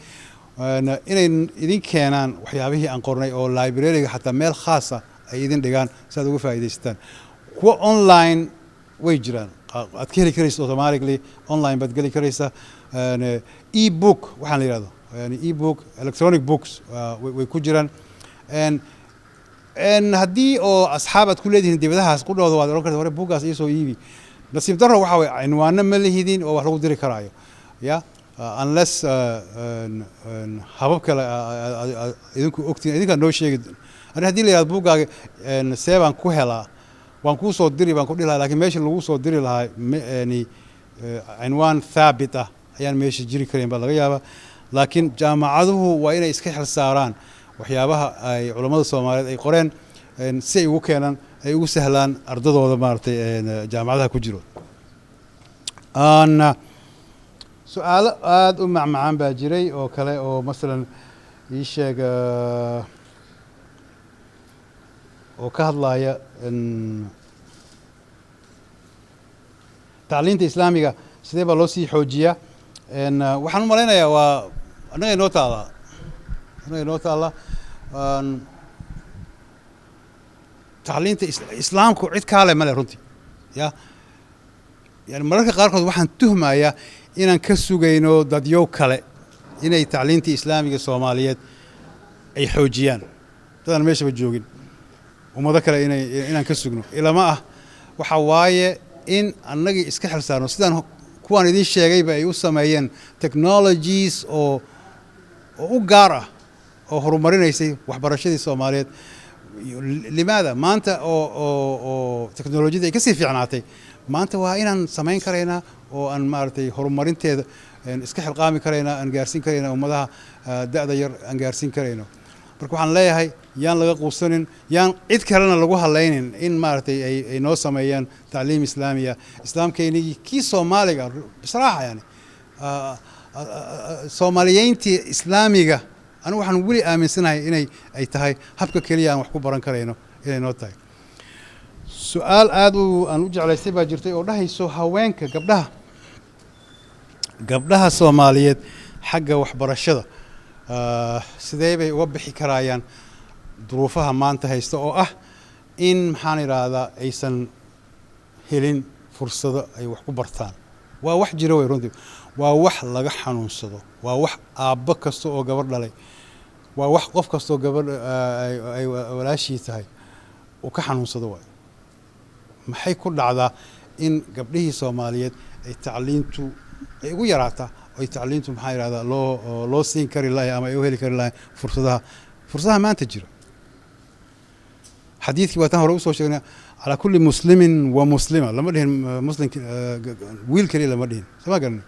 Inay idin keenaan waxyaabihii aan qornay oo library-ga xataa meel khaasa ay idin dhigaan si aad uga faa'iidaysataan. Kuwa online way jiraan, aad ka heli karaysa automatically, online baad geli karaysaa. E-book waxaan la yihahdo, yani e-book, electronic books, way ku jiraan. Haddii oo asxaab aad ku leedihiin dibadahaas qudhooda, waad odhan karta, "Hore buuggaas iisoo iibi." Nasiib darro waxaa waye cinwaano ma lihidin oo wax lagu diri karaayo ya unless habab kale idinku ogtiin, idinkaa noo sheegi. Ani haddii la yihahdo buuggaaga see baan ku helaa, waan kuu soo diri baan ku dhihi lahaa, lakin meesha lagu soo diri lahaa yani cinwaan thaabit ah ayaan meesha jiri karayn baa laga yaabaa. Laakiin jaamacaduhu waa inay iska xil saaraan waxyaabaha ay culammada Soomaaliyeed ay qoreen, si ay ugu keenaan, ay ugu sahlaan ardadooda maaragtay jaamacadaha ku jiro. Su-aalo aada u macmacaan baa jiray oo kale oo masalan ii sheeg oo ka hadlaya tacliinta islaamiga sidee baa loo sii xoojiyaa. Waxaan u malaynayaa waa annaga inoo taallaa, annaga inoo taalla. Tacliinta islaamku cid kaale male runtii ya. Yani mararka qaarkood waxaan tuhmayaa inaan ka sugayno dadyow kale inay tacliintii islaamiga Soomaaliyeed ay xoojiyaan, dadaan meeshaba joogin, ummado kale inay inaan ka sugno ilama ah. Waxa waaye in annagii iska xil saarno, sidaan kuwaan idin sheegayba ay u sameeyeen technologies oo u gaar ah oo horumarinaysay waxbarashadii Soomaaliyeed. Limaada maanta oo teknolojiyada ay kasii fiicnaatay, maanta waa inaan samayn karaynaa oo aan maaragtay horumarinteeda iska xilqaami karaynaa, aan gaarsiin karaynaa ummadaha da'da yar aan gaarsiin karayno. Marka waxaan leeyahay yaan laga quusanin, yaan cid kalena lagu halaynin in maaragtay ay noo sameeyaan tacliim islaamiya. Islaamkeynigii kii Soomaaliga bisraaxa, yani Soomaaliyeyntii islaamiga, anigu waxaan weli aaminsanahay inay ay tahay habka keliya aan wax ku baran karayno inay noo tahay. Su-aal aada u aan u jeclaystay baa jirtay oo dhahayso haweenka, gabdhaha Soomaaliyeed xagga waxbarashada sidee bay uga bixi karaayaan duruufaha maanta haysta oo ah in maxaan idhaahdaa aysan helin Fursado ay wax ku bartaan waa wax jira wey. Runtii waa wax laga xanuunsado, waa wax aabbo kasta oo gabar dhalay, waa wax qof kastoo gabadh ay walaashii tahay uu ka xanuunsado waay. Maxay ku dhacdaa in gabdhihii Soomaaliyeed ay tacliintu ay ugu yaraataa, ay tacliintu, maxaa yidhahdaa, loo siin kari lahay ama ay u heli kari lahay fursadaha maanta jira? Xadiidkii waa tan hore usoo sheegnay, calaa kulli muslimin wa muslima lama dhihin, muslim wiil keliya lama dhihin. Sama garanin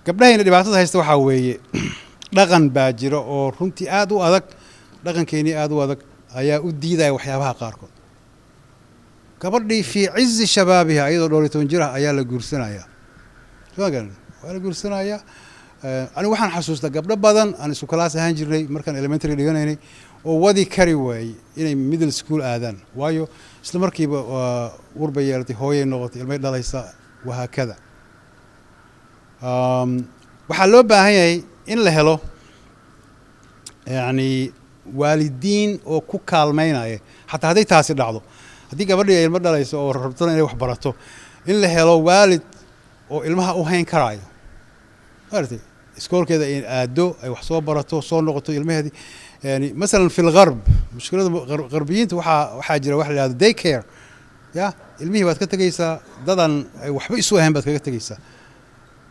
gabdhahayna dhibaatada haysta waxaa weeye dhaqan baa jira oo runtii aada u adag, dhaqankeenii aada u adag ayaa u diidaya waxyaabaha qaarkood. Gabadhii fii cizi shabaabiha, iyadoo 14 jir ah, ayaa la guursanayaa. Sama garanin, waa la guursanayaa. Anigu waxaan xasuustaa gabdho badan aan isku kalaas ahaan jirnay markaan elementary dhiganaynay oo wadi kari waayey inay middle school aadaan, waayo isla markiiba uur bay yeelatay, hooyay noqotay, ilmay dhalaysa, wahaakada. Waxaa loo baahan yahay in la helo yacni waalidiin oo ku kaalmaynaya xataa hadday taasi dhacdo, haddii gabadhii ay ilmo dhalayso oo rabtona inay wax barato, in la helo waalid oo ilmaha u hayn karaayo, maaragtay, iskoolkeeda ay aado, ay wax soo barato, soo noqoto ilmaheedii. Yani masalan fi lgarb, mushkilada qarbiyiinta waxaa jira waxa la yihahdo day care. Ya ilmihii baad ka tegeysaa, dadan ay waxba isu ahayn baad kaga tegeysaa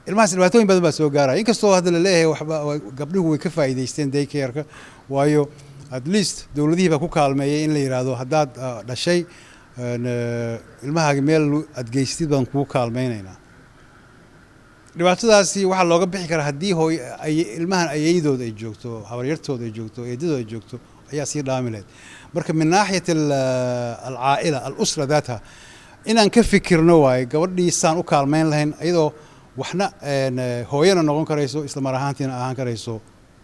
ilmahaas, dhibaatooyin badan baa soo gaaraya. Inkastoo hadda la leeyahay waxba gabdhuhu way ka faa'iidaysteen day care-ka, waayo at least dowladihii baa ku kaalmeeyay in la yidhaahdo haddaad dhashay ilmahaaga meel aad geystid baan kugu kaalmeynaynaa. Dhibaatadaasi waxaa looga bixi karaa haddii hooy ay ilmahan ayeydood ay joogto, habaryartood ay joogto, eedadood ay joogto, ayaa sii dhaami lahayd. Marka min naaxiyat alcaa'ila, alusra daatha, inaan ka fikirno waaye gabadhii saan u kaalmeyn lahayn iyadoo waxna hooyana noqon karayso, isla mar ahaantiina ahaan karayso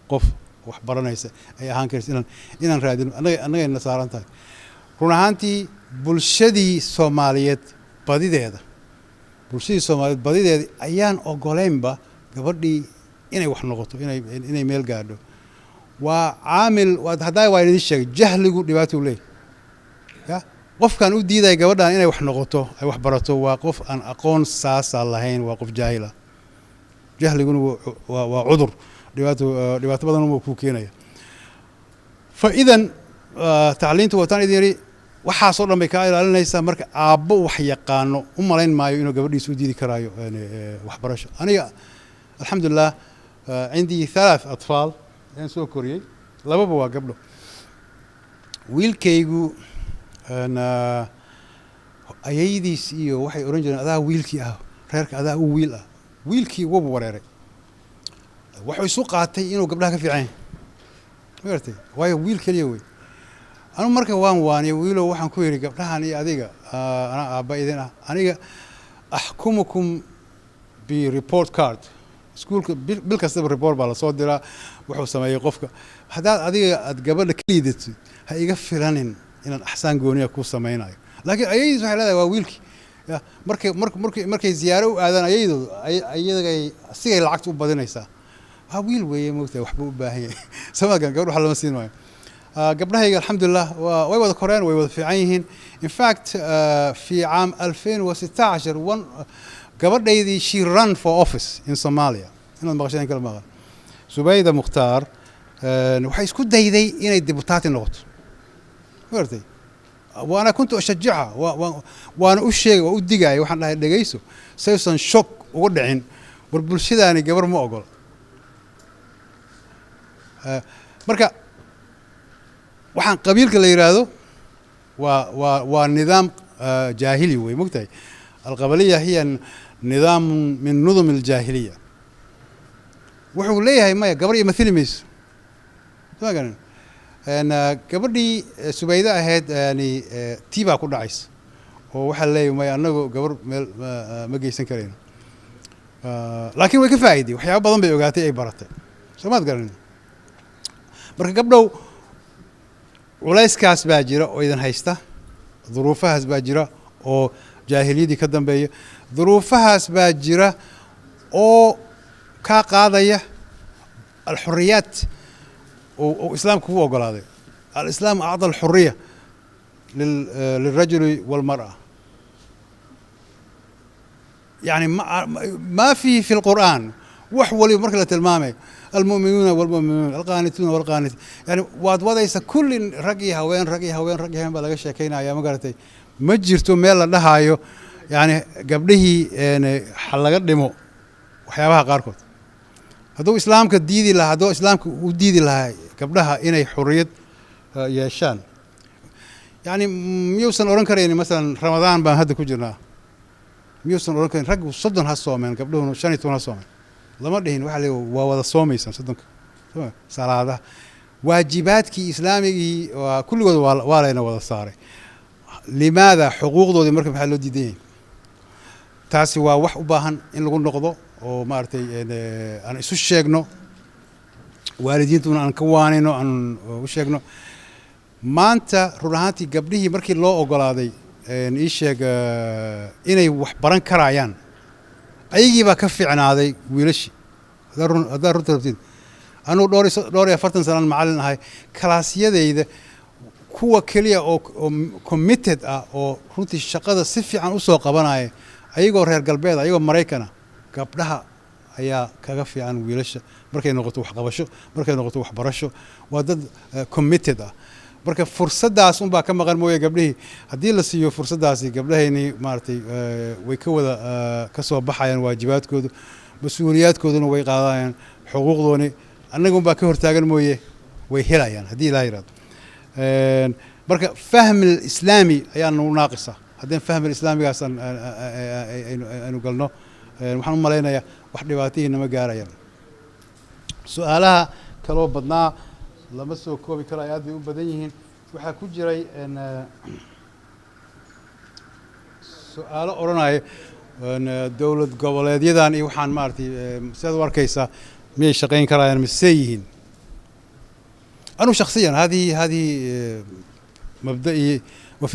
qof wax baranaysa ay ahaan karayso, inaan raadino annagayna saaran tahay. Run ahaantii bulshadii Soomaaliyeed badideeda, bulshadii Soomaaliyeed badideeda ayaan ogoleynba gabadhii inay wax noqoto, inay meel gaadho. Waa caamil haddaa waa idin sheegay, jahligu dhibaatou leeyahy. Ya qofkaan u diidaya gabadhan inay wax noqoto, ay wax barato, waa qof aan aqoon saasa lahayn, waa qof jaahil ah. Jahliguna waa cudur, dhibaato badan uu kuu keenaya. Fa idan tacliintu wataan idin yidhi, waxaasoo dhan bay kaa ilaalinaysaa. Marka aabbo wax yaqaano u malayn maayo inuu gabadhiisa u diidi karaayo waxbarasho. Aniga alxamdulilah cindii thalaath atfaal ayaan soo koriyey, lababa waa gabdho. Wiilkaygu ayaydiis iyo waxay odhan jireen, "Adaa wiilkii ah reerka, adaa u wiil ah." Wiilkii wuuba wareeray, wuxuu isu qaatay inuu gabdhaha ka fiican yahay, ma garatay? Waayo wiil keliya wey. Anu marka waan waaniyay, "Wiilow," waxaan ku yidhi, "gabdhahan iyo adiga anaa aabba idin ah. Aniga axkumukum bi report card iskuulka, bil kastaba report baa lasoo diraa wuxuu sameeyey qofka. Haddaad adiga aad gabadha ka liidatid, ha iga filanin inaan axsaan gooniya kuu samaynayo." Laakiin ayaydiis waxay leedahay waa wiilkii. Ya markay markay markay ziyaaro u aadaan ayaydoodu, iyagay asigay lacagta u badinaysaa. Waa wiil weeye, moogtahay, waxbuu u baahan yahay samagan, gabadh wax lama siin maayo. Gabdhahayga alxamdulilah way wada koreen, way wada fiican yihiin. In fact fi caam 2016 one gabadhaydii, she run for office in Somalia. Inaad maqasheen kala maqan Subayda Mukhtaar, waxay isku dayday inay deputaati noqoto, ma garatay? Waana kuntu ashajicha, waana u sheegay, waa u digaya. Waxaan dhahay, "Dhegayso, saysan shock uga dhicin, war bulshadaani gabar ma ogola." Marka waxaan qabiilka la yidhaahdo waa nidaam jaahili wey, mogtahay? Alqabaliya hiya nidaam min nudum aljaahiliya. Wuxuu leeyahay maya, gabar iyo mathili mayso, soo garan? Gabadhii Subayde ahayd yani tii baa ku dhacaysa oo waxaa leeyahay maya, annagu gabar meel ma geysan karayno. Laakiin way ka faa'iiday, waxyaabo badan bay ogaatay, ay baratay, soo maad garanin? Marka gabdhow, culayskaas baa jira oo idin haysta, duruufahaas baa jira oo jaahiliyadii ka dambeeya, duruufahaas baa jira oo kaa qaadaya alxuriyaat oo islaamku ku ogolaaday. Alislaam acda alxuriya lilrajuli walmar'a. Yani ma fi lqur'aan wax waliba marka la tilmaamay almu'minuuna walmu'minuun, alqaanituuna walqaanit, yani waad wadaysa kulli rag iyo haween, rag iyo haween, rag iyo haween baa laga sheekaynaya, ma garatay? Ma jirto meel la dhahaayo yani gabdhihii ha laga dhimo waxyaabaha qaarkood. Hadduu islaamka diidi lahaa, hadduu islaamka u diidi lahaa gabdhaha inay xuriyad yeeshaan, yani miyuusan odhan karaynin masalan Ramadaan baan hadda ku jirnaa, miyuusan odhan karin raggu 30 ha soomeen, gabdhuhuna 15 ha soomeen? Lama dhihin. Waxaa la waa wada soomaysaan 30-ka salaadaha. Waajibaadkii islaamigii waa kulligood waa layna wada saaray. Limaada xuquuqdoodii marka maxaa loo diidan yahay? Taasi waa wax u baahan in lagu noqdo oo maaragtay aan isu sheegno, waalidiintuna aan ka waanino, aan u sheegno. Maanta run ahaantii gabdhihii markii loo ogolaaday ii sheeg inay wax baran karayaan, ayagii baa ka fiicnaaday wiilashii. Haddaad runta rabtid, anugu 44 sanaan macallin ahay. Kalaasyadayda kuwa keliya oo committed ah oo runtii shaqada si fiican usoo qabanaya, ayagoo reer galbeed, ayagoo Maraykana, gabdhaha ayaa kaga fiican wiilasha markay noqoto waxqabasho, markay noqoto waxbarasho. Waa dad committed ah. Marka fursaddaas unbaa ka maqan mooye, gabdhihii haddii la siiyo fursaddaasi, gabdhahayni maaragtay way ka wada ka soo baxayaan waajibaadkoodu, mas-uuliyaadkooduna way qaadanayaan, xuquuqdooni annaga unbaa ka hortaagan mooye way helayaan haddii Ilaah yidhahdo. Marka fahm islaami ayaa nagu naaqisa. Haddeen fahm islaamigaas aynu galno, waxaan u malaynayaa wax dhibaatihii nama gaarayaan. Su-aalaha kaloo badnaa lama soo koobi karo, ay aad bay u badan yihiin. Waxaa ku jiray su-aalo odhanaya dowlad goboleedyadan iyo waxaan maaragtay sidaad u arkaysaa, miyay shaqayn karayaan mise yihiin? Anu shaksiyan hadihi mabda'i.